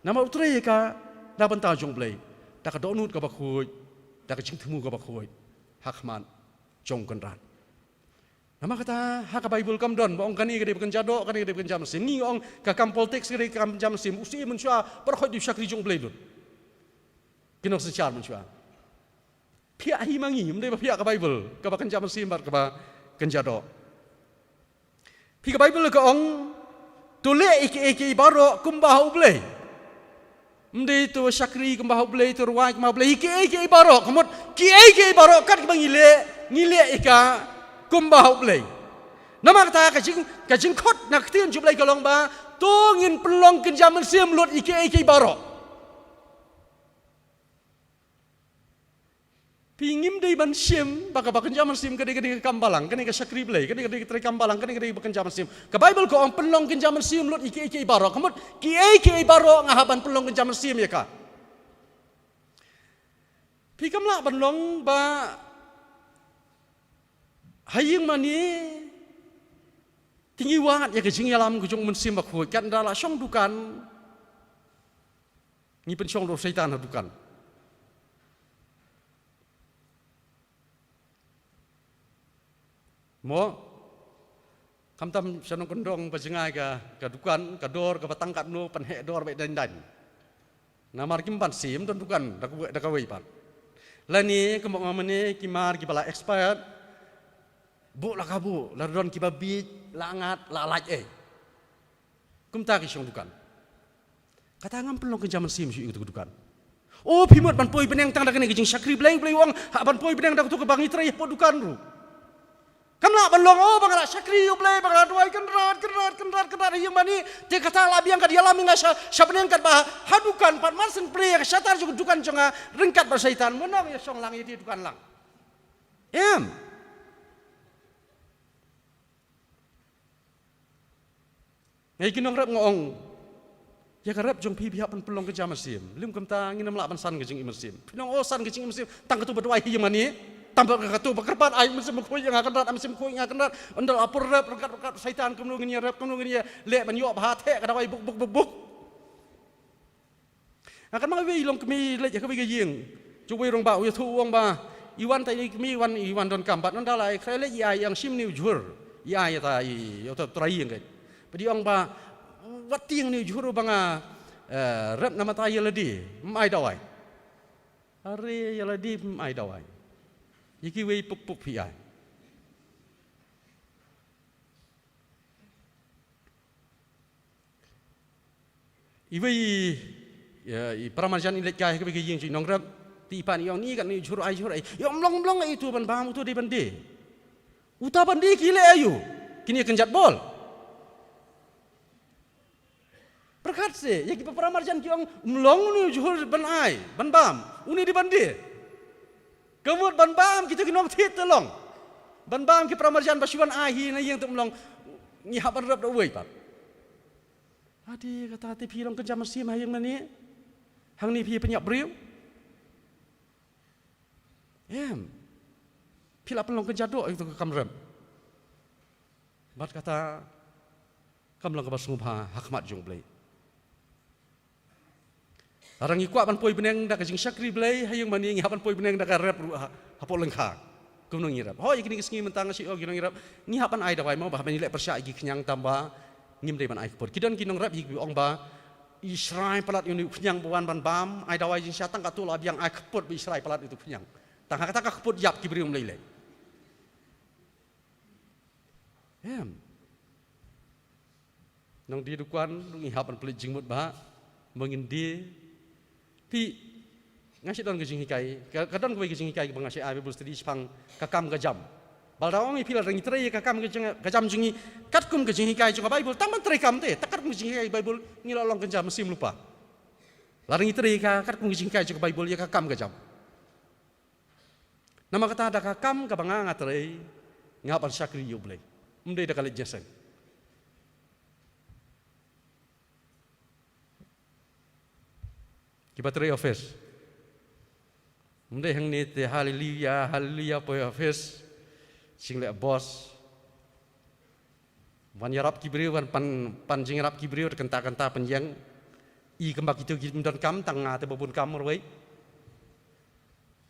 Namar u trei ïa ka na bynta jong U Blei, da ka dohnud kaba khuid, da ka jingthmu kaba khuid ha khmat jong U Kynrad. Namar kata ha ka Baibl kam don ba ong kane ka dei ba kynja doh, kane ka dei ba kynja mynsiem. Ngi ong ka kam politics ka dei ka kam kynja mynsiem. U C E mynshuwa baroh khoit dei u shakri jong U Blei lut. Ki nongsynshar mynshuwa. Phi, ai ma ngi, ym dei ba phi, ka Baibl kaba kynja mynsiem bad kaba kynja doh. Phi, ka Baibl ka ong, to leh ïa kiei kiei baroh kumba ha U Blei. Ym dei to shakri kumba ha U Blei, to rwai kumba ha U Blei, ïa kiei kiei baroh, ka mut kiei kiei baroh kat kaba ngi leh, ngi leh ïa ka kumba ha U Blei. Namar kata ka jing, ka jingkhot na ka ktien jong U Blei ka long ba to ngin pynlong kynja mynsiem lut ïa kiei kiei baroh. Phi, ngim dei ban shim ba kaba kynja mynsiem ka dei, ka dei ka kam balang, ka dei ka shakri Blei, ka dei, ka dei ka treikam balang, ka dei, ka dei ba kynja mynsiem. Ka Baibl ka ong pynlong kynja mynsiem lut ïa kiei kiei baroh. Ka mut kiei kiei baroh nga hap ban pynlong kynja mynsiem ïa ka. Phi, kam lah ban long ba ha ïing mane te ngi wad ïa ka jingïalam ka jong U Mynsiem Bakhuid, kat nda la shong dukan. Ngi pynshong lut u Soitan ha dukan. Mo, khamtam sha nongkyndong ba jngai ka, ka dukan, ka dor kaba tang katno, pynheh dor beit daiñ daiñ. Namar kim pat shim don dukan da kawei, da kawei pat. Lane kumba ong mynne ki mar kiba la expired. Buh la ka buh, la don kiba bieit, la ngat, la lait ei. Kumta ki shong dukan. Kata ngam pynlong kynja mynsiem shuh ïa katu ka dukan. O, phi mut ban poi bneng tang da kane ka jingshakri Blei, Blei u ong hap ban poi bneng da katu kaba ngi trei hapoh dukan ruh. Kam lah ban long, o, ba nga la shakri ïa U Blei, ba nga la duwai kynrad, kynrad, kynrad, kynrad ha ïing mane, te kata la biang kat ïalam ïa nga sha, sha bneng, katba ha dukan pat mar syn plie ïa ka shatar jong ka dukan jong nga, ryngkat bad u Soitan, mo, nang ïa shong lang, ïa die dukan lang. Em. Nga ïa ki nongrep nga ong, ïa ka rep jong phi, phi hap ban pynlong kynja mynsiem. Lym kumta ngin ym lah ban san ka jingim mynsiem. Phin ong, o, san ka jingim mynsiem tang katu ba duwai ha ïing mane. Tang ba katu ba kyrpad, ai Mynsiem Bakhuid ïa nga kynrad, ai Mynsiem Bakhuid ïa nga kynrad. Ynda la pur rep ryngkat, ryngkat bad u Soitan, kumno ngin ïa rep, kumno ngin ïa leh ban ïoh bha, theh ka dawai buk, buk, buk, buk. Nga kynmaw iwei i longkmie i leit ha kawei ka ïing jong uwei u rangbah, u ïathuh, u ong ba, i wan tai, i kmie i wan, i wan donkam bad ynda la i khreh leit i ai ïa nga shim ne u jhur. I ai ïa ta i, ïa uta u trai ïing keiñ. Bad i ong ba, wat tieng ne u jhur uba nga, Eh, rep na mata ïa lade, ym ai dawai. Are ïa lade ym ai dawai. Ïa kiwei puk puk phi ai. Iwei, ïa, i paramarjan i leit kai ha kawei ka ïing jong i nongrep. Te i pan i ong ni kat ni jhur ai jhur ai. Ïa ym long ym long, ïa uto ban bam, uto dei ban die. Uta ban die ki leh aïu? Kine kynjat bol. Pyrkhat seh, ïa ki paramarjan ki ong ym long une u jhur ban ai, ban bam, une dei ban die. Ka mut ban bam kito ki nongthied te long. Ban bam ki paramarjan ba shu wan ai hi na ïing te ym long. Ngi hap ban rep da uwei pat. Ade kata te phi long kynja mynsiem ha ïing mane. Hangne phi pynïap briew. Em. Phi la pynlong kynja doh ïa kito ka kam rep. Bad kata kam long kaba sngewbha ha khmat jong U Blei. Lada ngi kwah ban poi bneng da ka jingshakri Blei ha ïing mane, ngi hap ban poi bneng da ka rep ruh ha, hapoh lyngkha. Kumno ngi rep? Hooid, ïa kine ki sngi mynta nga shu ong ïa ki nongïarap, ngi hap ban ai dawai mo, ba hap ban ïaleh pyrshah ïa ki khñiang, tangba ngim dei ban ai kput. Ki don ki nongrep hi ki ong ba i shrai palat ïa une u khñiang ba wan ban bam, ai dawai jingshisha, tang katto la biang, ai kput ba i shrai palat ïa uto u khñiang. Tang ha kata ka kput ïap ki briew ym lei lei. Em. Nongdie dukan ruh ngi hap ban pynleit jingmut bha, ba ngin die. Phi, nga shu don ka jinghikai, ka, ka don kawei ka jinghikai kaba nga shu ai Bible study shaphang ka kam ka jam. Ba la ong ïa phi, lada ngi trei ïa ka kam ka jing, ka jam jong ngi katkum ka jinghikai jong ka Bible, tang ban trei kam te, tang katkum ka jinghikai Bible, ngi la long kynja mynsiem lypa. Lada ngi trei ïa ka katkum ka jinghikai jong ka Bible ïa ka kam ka jam. Namar kata da ka kam kaba nga nga trei, nga hap ban shakri ïa U Blei. Ym dei da ka leit jingïaseng. Kiba trei office. Ym dei hangne te haleluya, haleluya, poi office. Jingleh boss. Wan ïarap ki briew, wan pan, pan jingïarap ki briew, te kynta kynta pynïeng. I kumba kito kim don kam, tang nga te ba bun kam marwei.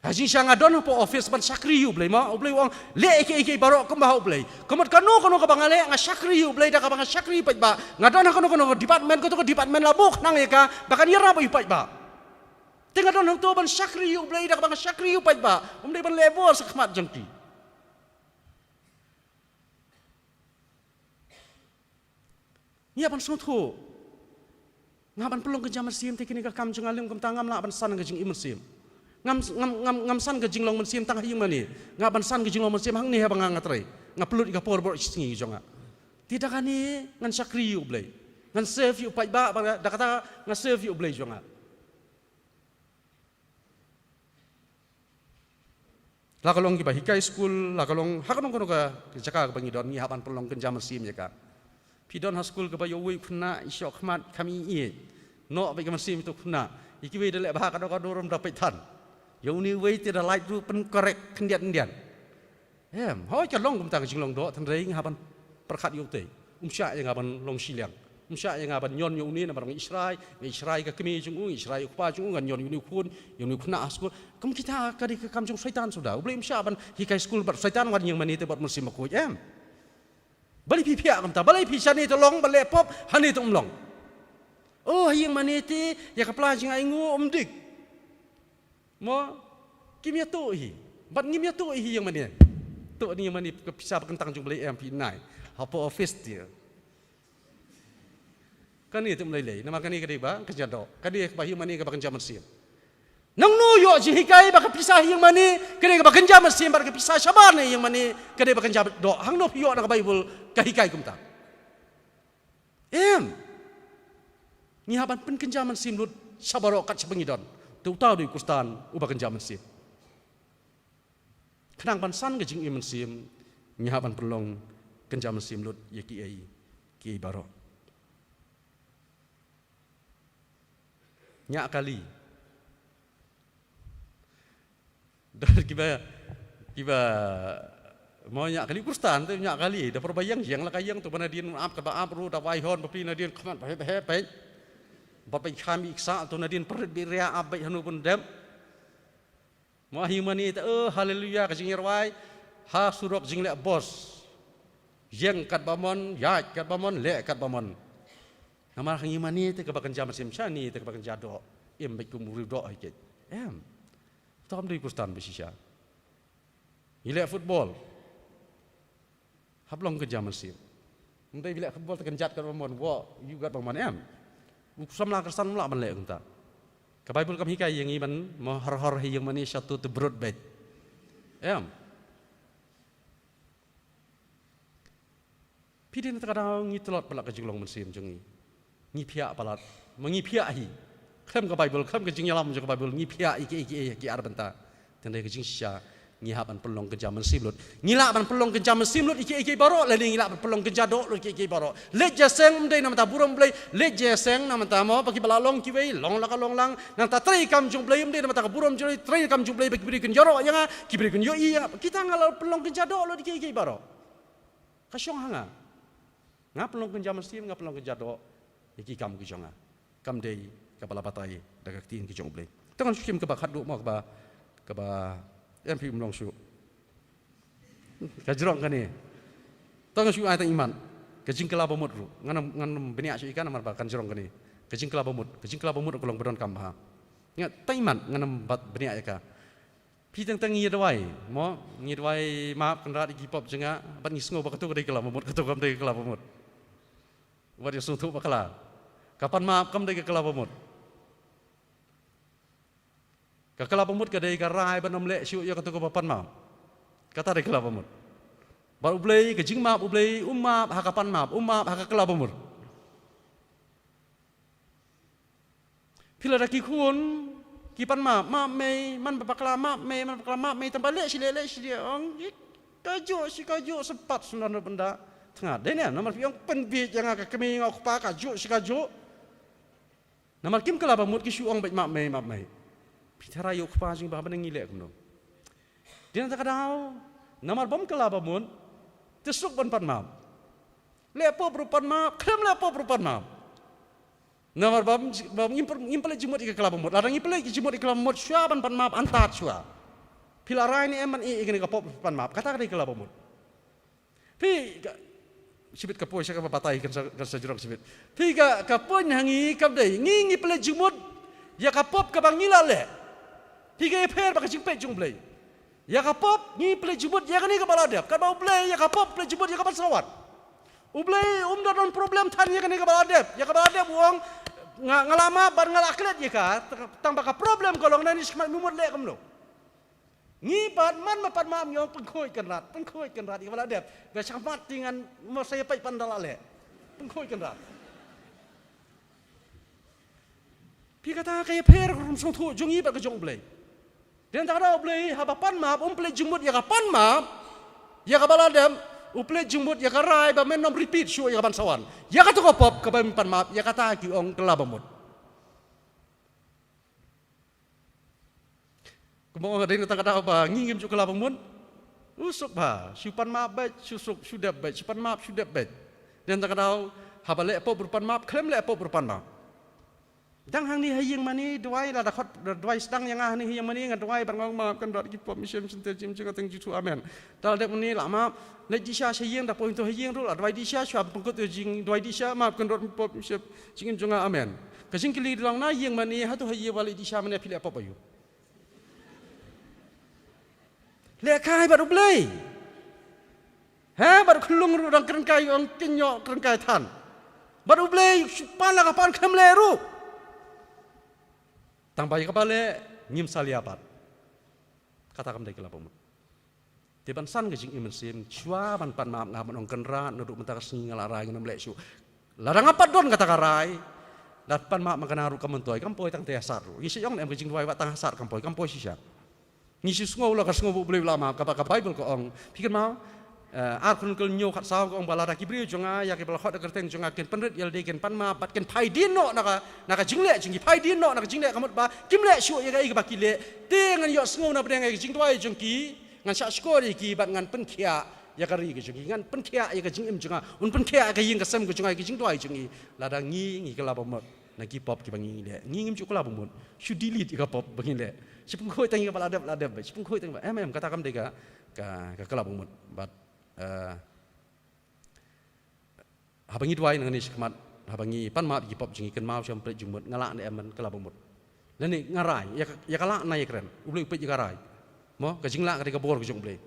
Ha jingshisha nga don hapoh office ban shakri ïa U Blei mo, U Blei u ong leh ïa kiei kiei baroh kumba ha U Blei. Ka mut kano kano kaba nga leh nga shakri ïa U Blei, da kaba nga shakri paidbah. Nga don ha kano kano ka department, kato ka department la buh khnang ïa ka ba kan ïarap ïa u paidbah. Te nga don hangto ban shakri ïa U Blei, da kaba nga shakri ïa u paidbah. Ym dei ban leh bor sha khmat jong ki. Ngi hap ban sngewthuh. Nga hap ban pynlong kynja mynsiem, te kane ka kam jong nga lym kumta, ngam lah ban san ka jingim mynsiem. Ngam, ngam, ngam, ngam san ka jinglong mynsiem tang ha ïing mane. Nga hap ban san ka jinglong mynsiem hangne haba nga nga trei. Nga pynlut ïa ka por baroh shi sngi jong nga. Te da kane ngan shakri ïa U Blei. Ngan serve ïa u paidbah, ba da kata nga serve ïa U Blei jong nga. La ka long kiba hikai skul, la ka long ha kano kano ka jaka kaba ngi don, ngi hap ban pynlong kynja mynsiem ïa ka. Phi don ha skul kaba ïa uwei u khynnah i shoh khmat kham ïeit. Noh beit ka mynsiem ïa uto u khynnah. Ïa kiwei da leh bha ka dor ka dor, ym da peit than. Ïa une uwei te da lait ruh pyncorrect khyndiat khyndiat. Em, hooid ka long kumta ka jinglong doh, hynrei nga hap ban pyrkhat ïa utei. Um shah ïa nga ban long shiliang. Um shah ïa nga ban ñion ïa une namar nga Israel, nga Israel ka kmie jong u, nga Israel u kpa jong u, ngan ñion ïa une u khun, ïa une u khynnah ha skul. Kum kita ka dei ka kam jong Soitan suda. U Blei um shah ban hikai skul bad Soitan, wat ïing mane te bad mynsiem bakhuid, em. Balei phi phiah kumta, balei phi shane te long, balei pop, hane te um long. Oh, ha ïing mane te ïa ka pla jingainguh um dik. Mo, kim ïa tuh hi. Bad ngim ïa tuh hi ïing mane. Tuh ni ïing mane ka pisa ba kyntang jong U Blei em phi nai. Hapoh office te. Kane te ym lei lei. Namar kane ka dei ba kynja doh. Kane kaba ïing mane kaba kynja mynsiem. Nangno ïoh jinghikai ba ka pisa ïing mane ka dei kaba kynja mynsiem, bad ka pisa shabar na ïing mane ka dei ba kynja doh. Hangno phi ïoh na ka Bible ka hikai kumta? Em. Ngi hap ban pynkynja mynsiem lut sha baroh kat shaba ngi don. Te uta u dei u Khristan uba kynja mynsiem. Khnang ban san ka jingim mynsiem, ngi hap ban pynlong kynja mynsiem lut ïa kiei kiei baroh. Ñiah kali. Don kiba, kiba, mo ñiah kali u Khristan te ñiah kali. Da por ba ïeng, ïeng la ka ïeng, to ba nadien ap kaba ap ruh, da wai hon bapli nadien khmat ba hep hep peit. Ba peit kham i ksa to nadien prit bi ria ap beit hanu bun dep. Mo ha ïing mane te, oh, haleluya, ka jingïarwai ha surok jingleh bos. Ïeng katba mon, ïaid katba mon, leh katba mon. Namar ha ngi mane te kaba kynja mynsiem, shane te kaba kynja doh. Im bad kum u briew doh hi keiñ. Em. Tam dei Khristan ba shisha. Ngi leh football. Hap long kynja mynsiem. Ym dei ba leh football te kynjat katba mon, wo, ïoh katba mon, em. U samla Khristan ym lah ban leh kumta. Ka Baibl kam hikai ïa ngi ban mo hor hor hi ïa mane shato te brut bad. Em. Phi dei na kata ka daw ngi tlot palat ka jinglong mynsiem jong ngi. Ngi phiah palat. Ma ngi phiah hi. Khlem ka Baibl, khlem ka jingïalam jong ka Baibl, ngi phiah ïa ki, ïa ki, ïa ki ar bynta. Tang dei ka jingshisha, ngi hap ban pynlong kynja mynsiem lut. Ngi lah ban pynlong kynja mynsiem lut ïa ki, ïa ki baroh, lane ngi lah ban pynlong kynja doh lut ïa ki, ïa ki baroh. Leit ïaseng ym dei na bynta burom Blei, leit ïaseng na bynta mo, ba kiba la long kiwei, long la ka long lang, nangta trei kam jong Blei ym dei na bynta ka burom jong Blei, trei kam jong Blei, ba ki briew kin ïaroh ïa nga, ki briew kin ïohi ïa nga, kita nga la pynlong kynja doh lut ïa ki, ïa ki baroh. Ka shong ha nga. Nga pynlong kynja mynsiem, nga pynlong kynja doh ïa ki kam ki jong nga. Kam dei kaba la batai da ka ktien ki jong U Blei. To ngan shu shim kaba khatduh mo, kaba, kaba, em, phi ym long shuh. Ka jrong kane. To ngan shu ai tang imat. Ka jingkylla bamut ruh. Ngan ym, ngan ym bniah shuh ïa ka namar ba kan jrong kane. Ka jingkylla bamut, ka jingkylla bamut ka long ba donkam bha. Nga tang imat, ngan ym bat bniah ïa ka. Phi teng teng ngi duwai, mo, ngi duwai map Kynrad ïa ki pop jong nga, bad ngi sngew ba kato ka dei ka kylla bamut, kato kam dei ka kylla bamut. Wat ïa sngewthuh bakla. Ka pan map kam dei ka kylla bamut. Ka kylla bamut ka dei ka rai ban ym leh shuh ïa kato kaba pan map. Kata dei ka kylla bamut. Bad U Blei, ka jingmap U Blei, um map ha ka pan map, um map ha ka kylla bamut. Phi lada ki khun ki pan map, map mei, man ba bakla map mei, man ba bakla map mei, tang ba leh shi leh, leh shi leh, ong, ï, kajuh shi kajuh, sympat sumar na bynda. Tnga, dei ne, namar phi ong pynbieit ïa nga ka kmie nga u kpa, kajuh shi kajuh. Namar kim kylla bamut ki shu ong beit map mei, map mei. Phi tharai ïa u kpa jong ba, ba ngi leh kumno. Dei na kata ka daw, namar bym kylla bamut, te suk ban pan map. Leh pop ruh pan map, khlem leh pop ruh pan map. Namar bym, bym ngim pyn-, ngim pynleit jingmut ïa ka kylla bamut. Lada ngi pynleit jingmut ïa ka kylla bamut, shuwa ban pan map, antad shuwa. Phi la rai ne em ban ïeh ïa kane ka pop ruh pan map. Kata ka dei ka kylla bamut. Phi ka, shibit ka poi sha kaba batai kan sa, kan sa jrong shibit. Phi ka, ka poi ha ngi kam dei. Ngi ngi pynleit jingmut ïa ka pop kaba ngi la leh. Phi ka ïapher bad ka jingpeit jong U Blei. Ïa ka pop ngi pynleit jingmut ïa kane kaba la dep. Katba U Blei ïa ka pop pynleit jingmut ïa ka ban sa wan. U Blei um da don problem than ïa kane kaba la dep. Ïa kaba la dep u ong nga, nga la map bad nga la klet ïa ka. Tang ba ka problem ka long nangne shakhmat mut leh kumno. Ngi pat man ma pat map ngi ong pynkhuid Kynrad, pynkhuid Kynrad ïa kaba la dep. Ba shakhmat te ngan mo sa ïa peit pan da la leh. Pynkhuid Kynrad. Phi kata ka ïapher ka rukom sngewthuh jong ngi bad ka jong U Blei. Dei na kata U Blei haba pan map um pynleit jingmut ïa ka pan map, ïa kaba la dep, u pynleit jingmut ïa ka rai ba men ym repeat shuh ïa ka ban sa wan. Ïa kato ka pop kaba men pan map, ïa kata ki ong kylla bamut. Kumba ong dei na kata ka daw ba ngi ngim ju kylla bamut. U suk ba, shu pan map beit, shu suk, shu dep beit, shu pan map, shu dep beit. Dei na kata ka daw, haba leh pop ruh pan map, khlem leh pop ruh pan map. Dang hangne ha ïing mane, duwai lada khot, duwai sdang ïa nga hangne ha ïing mane, nga duwai bad nga ong map Kynrad ïa ki pop mynsiem shynter jingim jong nga tang juthuh amen. Te la dep mane la map, leit dih sha sha ïing, da poi to ha ïing ruh, la duwai dih sha, shuwa pynkut to jing, duwai dih sha, map Kynrad ïa ki pop mynsiem jingim jong nga amen. Ka jingkylli ka long na ïing mane, hato ha ïing ba leit dih sha mane phi leh pop aïu. Leh kai bad U Blei. He, bad u khyllung ruh dang kren kai ong kin ïoh kren kai than. Bad U Blei, shu pan la ka pan khlem leh ruh. Tang ba ïa kaba leh, ngim salia pat. Kata kam dei kylla bamut. Te ban san ka jingim mynsiem, shuwa ban pan map nga ban ong Kynrad, naduh mynta ka sngi nga la rai ngan ym leh shuh. Lada nga pat don kata ka rai, lada pan map ma nga ruh kam myntoi, kam poi tang te ha sat ruh. Ngi shu ong em ka jingduwai wat tang ha sat kam poi, kam poi shisha. Ngi shu sngew la ka sngew ba U Blei u la map, kaba ka Baibl ka ong. Phi kynmaw, eh, Ar Chronicle hynñiew khatsaw ka ong ba lada ki briew jong nga, ïa kiba la khot da ka kyrteng jong nga kin pynrit ïalade kin pan map, bad kin phai dien noh na ka, na ka jingleh jong ki, phai dien noh na ka jingleh ka mut ba kim leh shuh ïa kaei kaba ki leh, te ngan ïohsngew na pdeng ïa ka jingduwai jong ki, ngan shah shkor ïa ki bad ngan pynkhiah ïa ka ri ka jong ki, ngan pynkhiah ïa ka jingim jong nga, un pynkhiah ïa ka ïing ka sem ka jong nga ïa ka jingduwai jong ngi. Lada ngi ngi kylla bamut na ki pop kiba ngi leh, ngi ngim ju kylla bamut, shu delete ïa ka pop ba ngi leh, shu pynkhuid tang ïa kaba la dep la dep, shu pynkhuid tang ba em em, kata kam dei ka, ka, ka kylla bamut. Bad, eh, haba ngi duwai nangne shakhmat, Haba ngi pan map ïa ki pop jong ngi, kynmaw sha pyrshah jingmut, nga lah ne em man ka la ba mut. Lane nga rai, ïa ka, ïa ka lah ne ïa kren. U Blei u peit ïa ka rai. Mo, ka jinglah ka dei ka bor ka jong U Blei.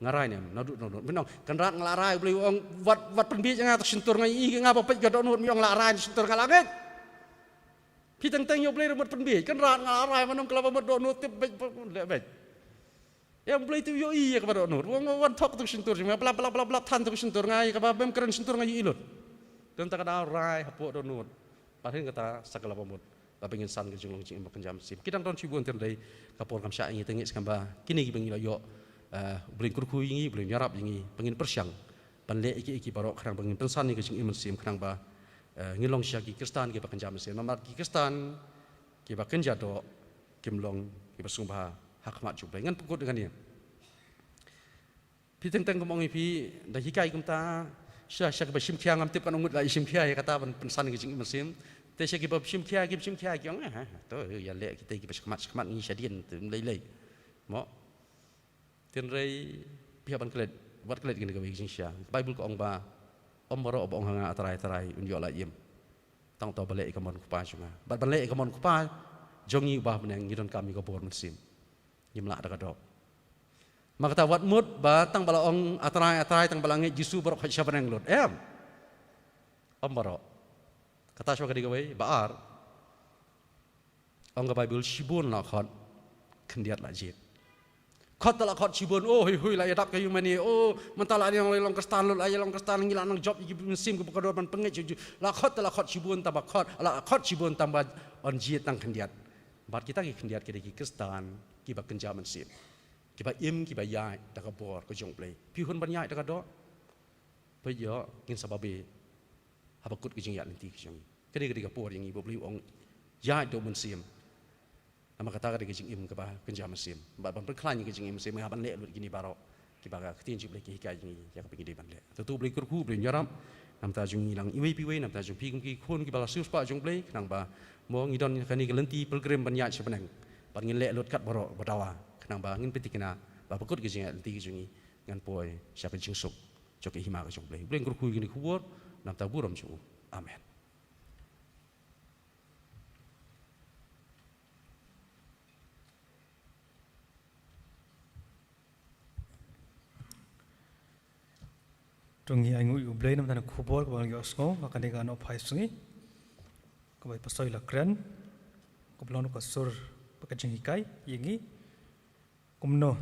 Nga rai ne em, naduh dohnud. Mynno, Kynrad nga la rai, U Blei u ong, wat, wat pynbieit ïa nga, to shyntur nga ïohi, nga ba peit ka dohnud, me ong la rai, shyntur nga la ngeit. Phi teng teng ïa U Blei ruh mut pynbieit, Kynrad nga la rai, mynno ka la ba mut dohnud, tip beit, leh beit. Ïa U Blei te u ïohi ïa kaba dohnud. Wan, wan thok to shyntur jong me, blap, blap, blap, blap, than to shyntur nga, ïa kaba mem kren shyntur nga ïohi lut. Te mynta ka dei rai hapoh dohnud. Pat hynrei kata sa ka la ba mut. Ba ngin san ka jinglong jingim ba kynja mynsiem. Ki dang don shibun, hynrei ka por kam shah ïa ngi, te ngeit skhem ba kine kiba ngi la ïoh, eh, U Blei un kyrkhu ïa ngi, U Blei un ïarap ïa ngi, ba ngin pyrshang ban leh ïa ki, ïa ki baroh khnang ba ngin pynsan ïa ka jingim mynsiem, khnang ba, eh, ngin long shisha ki Khristan kiba kynja mynsiem. Namar ki Khristan kiba kynja doh kim long kiba sngewbha ha khmat jong U Blei. Ngan pynkut ïa kane. Phi teng teng, kum ong ïa phi, da hikai kumta, sha, sha kaba shim khia ngam tip kan ong ngut la shim khia ïa kata ban pynsan ïa ka jingim mynsiem. Te sha kiba shim khia, kim shim khia, ki ong, eh, to ïa leh kita kiba shakhmat shakhmat, ngi shadien te lei lei. Mo. Hynrei phi hap ban klet, wat klet kine kawei ka jingshisha. Baibl ka ong ba ym baroh ba ong ha nga, A Trai, A Trai, un ïoh la im. Tang uta uba leh ïa ka mon u Kpa jong nga. Bad ban leh ïa ka mon u Kpa jong ngi uba ha bneng, ngi donkam ïa ka bor mynsiem. Ngim lah da ka doh. Ma kata wat mut ba tang ba la ong A Trai, A Trai, tang ba la ngeit Jisu baroh khoit sha bneng lut. Em. Ym baroh. Kata shuwa ka dei kawei, ba ar. Ong ka Baibl, shibun la khot, khyndiat la jied. Khot te la khot shibun, oh, hui hui, la ïadap ka ïing mane, oh, mynta la ïa long, ïa long Khristan lut, la ïa long Khristan, ngi la nang jop ïa ki mynsiem kiba kordor ban pynngeit sha U Jisu. La khot te la khot shibun, tang ba khot, la khot shibun, tang ba yn jied tang khyndiat. Bad kita ki khyndiat ki dei ki Khristan kiba kynja mynsiem, kiba im, kiba ïaid da ka bor ka jong U Blei. Phi hun ban ïaid da ka doh? Peit ïoh, ngin sa babe haba kut ka jingïaid lynti ka jong ngi. Ka dei, ka dei ka por ïa ngi, ba U Blei u ong, ïaid da u Mynsiem. Namar kata ka dei ka jingim kaba kynja mynsiem. Bad ban pynkhlaiñ ïa ka jingim mynsiem, ngi hap ban leh lut kine baroh kiba ka Ktien jong U Blei ka hikai ïa ngi ïa kaba ngi dei ban leh. Te to U Blei un kyrkhu, U Blei un ïarap na ka bynta jong ngi lang iwei pa iwei, na ka bynta jong phi kum ki khun kiba la siewspah jong U Blei, khnang ba mo ngi don kane ka lynti pilgrim ban ïaid sha bneng. Bad ngin leh lut kat baroh ba dawa, khnang ba ngin pynthikna ba haba kut ka jingïaid lynti ka jong ngi, ngan poi sha ka jingsuk jong ka hima ka jong U Blei. U Blei un kyrkhu ïa kane ka khubor na ka bynta burom jong u. Amen. To ngin ai nguh ïa U Blei na ka bynta ka khubor kaba ngi ïohsngew ha kane ka nohphai sngi, kaba i Pastor i la kren, kaba long ka sur bad ka jinghikai ïa ngi. Kumno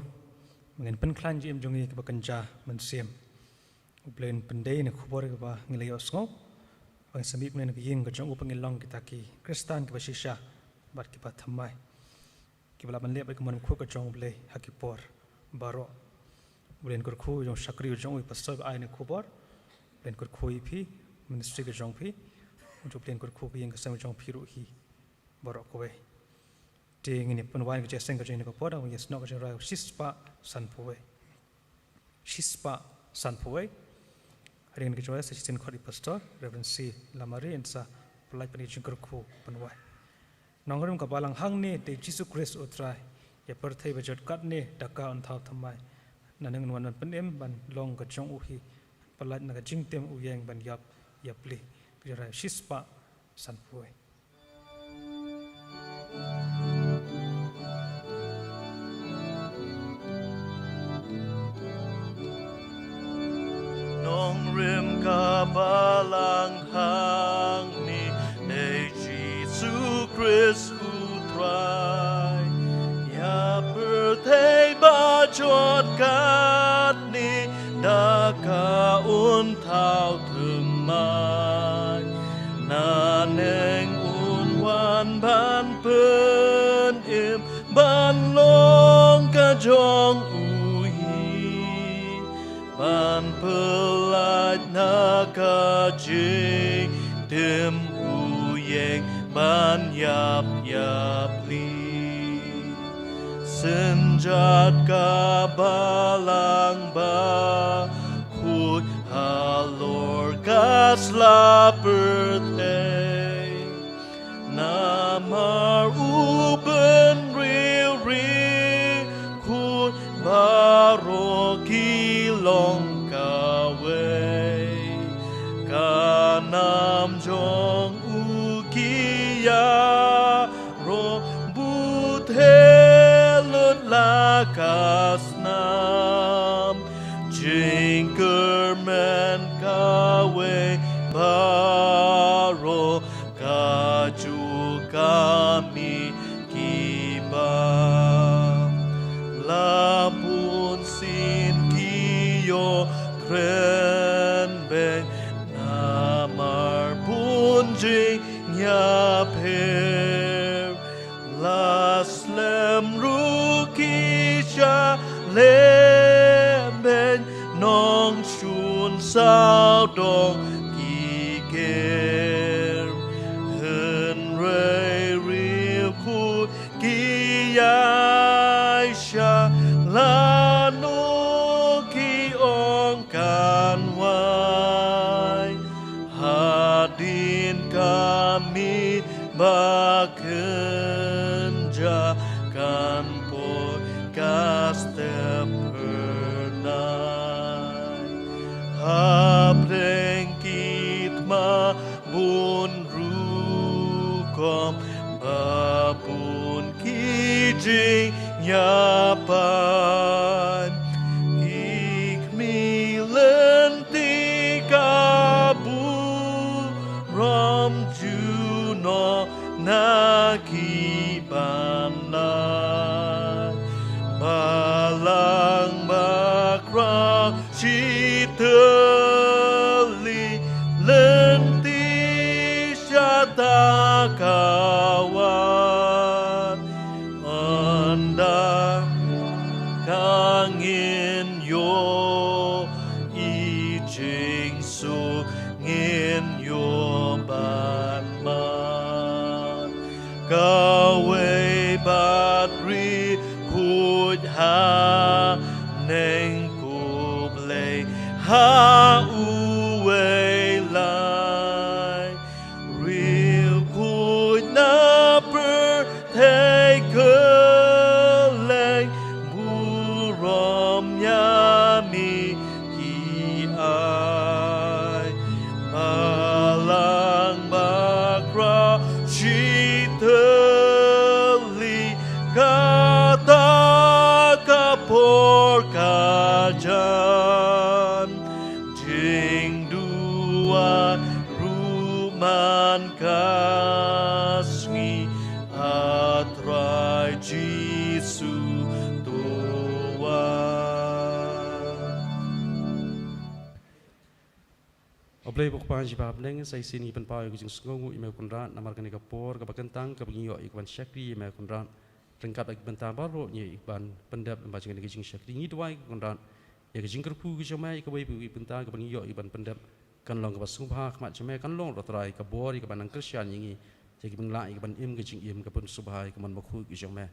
ba ngin pynkhlaiñ jingim jong ngi kaba kynja mynsiem. U Blei un pyndei na ka khubor kaba ngi la ïohsngew. Ba ngin sa mih mynne na ka ïing ka jong u, ba ngin long kita ki Khristan kiba shisha bad kiba thymmai, kiba lah ban leh bad ka mon bakhuid ka jong U Blei ha ki por baroh. U Blei un kyrkhu ïa u shakri u jong u, i Pastor ba ai na ka khubor. U Blei un kyrkhu ïa phi, ministry ka jong phi. U Blei un kyrkhu ka ïing ka sem ka jong phi ruh hi baroh kawei. Te ngin ïa pynwai ka jingïaseng ka jong ngi ha kane ka por, da kaba ngi ïasnoh ka jingrwai shispah sanphew wei. Shispah sanphew wei. Hadien ka jingïaseng sa shisien khot ïa i Pastor Reverend C Lamare, yn sa pyllait bad ka jingkyrkhu pynwai. Nongrim ka balang hangne dei Jisu Khrist U Trai. Ïa pyrthei ba jot katne da ka un thaw thymmai. Nangne un wan ban pynim ban long ka jong u hi. Pyllait na ka jingtim u ïeng ban ïap ïapli. Ka jingrwai shispah sanphew wei. Nongrim ka balang hangne dei Jisu Khrist U Trai. Ïa pyrthei ba jot katne da ka un thaw thymmai. Nangne un wan ban pynim ban long ka jong u hi. Ban pyllait na ka jingtim u ïeng ban ïap ïapli. Synjat ka balang bakhuid halor ka sla pyrthei. Namar u bynriew riewkhuid baroh ki long kawei. Ka nam jong ka snam, jingkyrmen kawei baroh kajuh ka mih ki bam. La bun sien ki ïohtrenbeiñ namar bun jingïapher. La slem ruh ki sha lehbeiñ, nongshun sawdong ki ker. Hynrei riewkhuid ki ïaishah, lano ki ong kan wai. Hadien ka mih ba kynjah kan poi ka step phyrnai. Hapdeng ki thma bun rukom, ba bun ki jingïapaiñ, ki khmih lynti ka burom ju noh na ki ban lait. Balang bakhraw shi tylli, lynti shata ka wan. Ynda ka ngin ïohi jingsuk, ngin ïoh ban man. Kawei pat riewkhuid haneng, khublei ha uwei lai. Riewkhuid na pyrthei kylleng, burom ïa me ki ai. Balang bakhraw shi tylli, kata ka por ka jan. Jingduwai ruh man ka sngi, A Trai Jisu, to wan. A Blei ba Kpa jong ngi ba ha bneng, sa shisien ngi pynpaw ïa ka jingsngewnguh ïa me Kynrad namar kane ka por kaba kyntang kaba ngi ïoh ïa ka ban shakri ïa me Kynrad. Ryngkat bad ki bynta baroh ngi ïoh ïa ka ban pyndep lyngba jong kane ka jingshakri. Ngi duwai Kynrad, ïa ka jingkyrkhu ka jong me ïa kawei pa kawei ka bynta kaba ngi ïoh ïa ka ban pyndep, kan long kaba sngewbha ha khmat jong me, kan long ruh Trai ka bor ïa ka ban nang kyrshan ïa ngi ïa ka ban lah ïa ka ban im ka jingim kaba sngewbha ïa ka mon bakhuid ka jong me.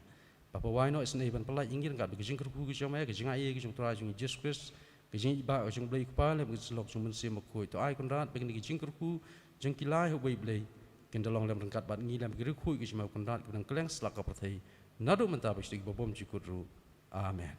Bad pynwai noh isynei ban pyllait ïa ngi ryngkat bad ka jingkyrkhu ka jong me, ka jingaiei ka jong U Trai jong ngi Jisu Khrist, ka jingïaid ka jong U Blei Kpa lem bad ka jingïasyllok jong U Mynsiem Bakhuid. To ai Kynrad ba kine ki jingkyrkhu jong ki lai ha uwei U Blei kin da long lem ryngkat bad ngi lem bad ki riewkhuid ka jong me Kynrad, kiba nang kylleng slak ka pyrthei, naduh mynta bad sha ki ba bym jukut ruh. Amen.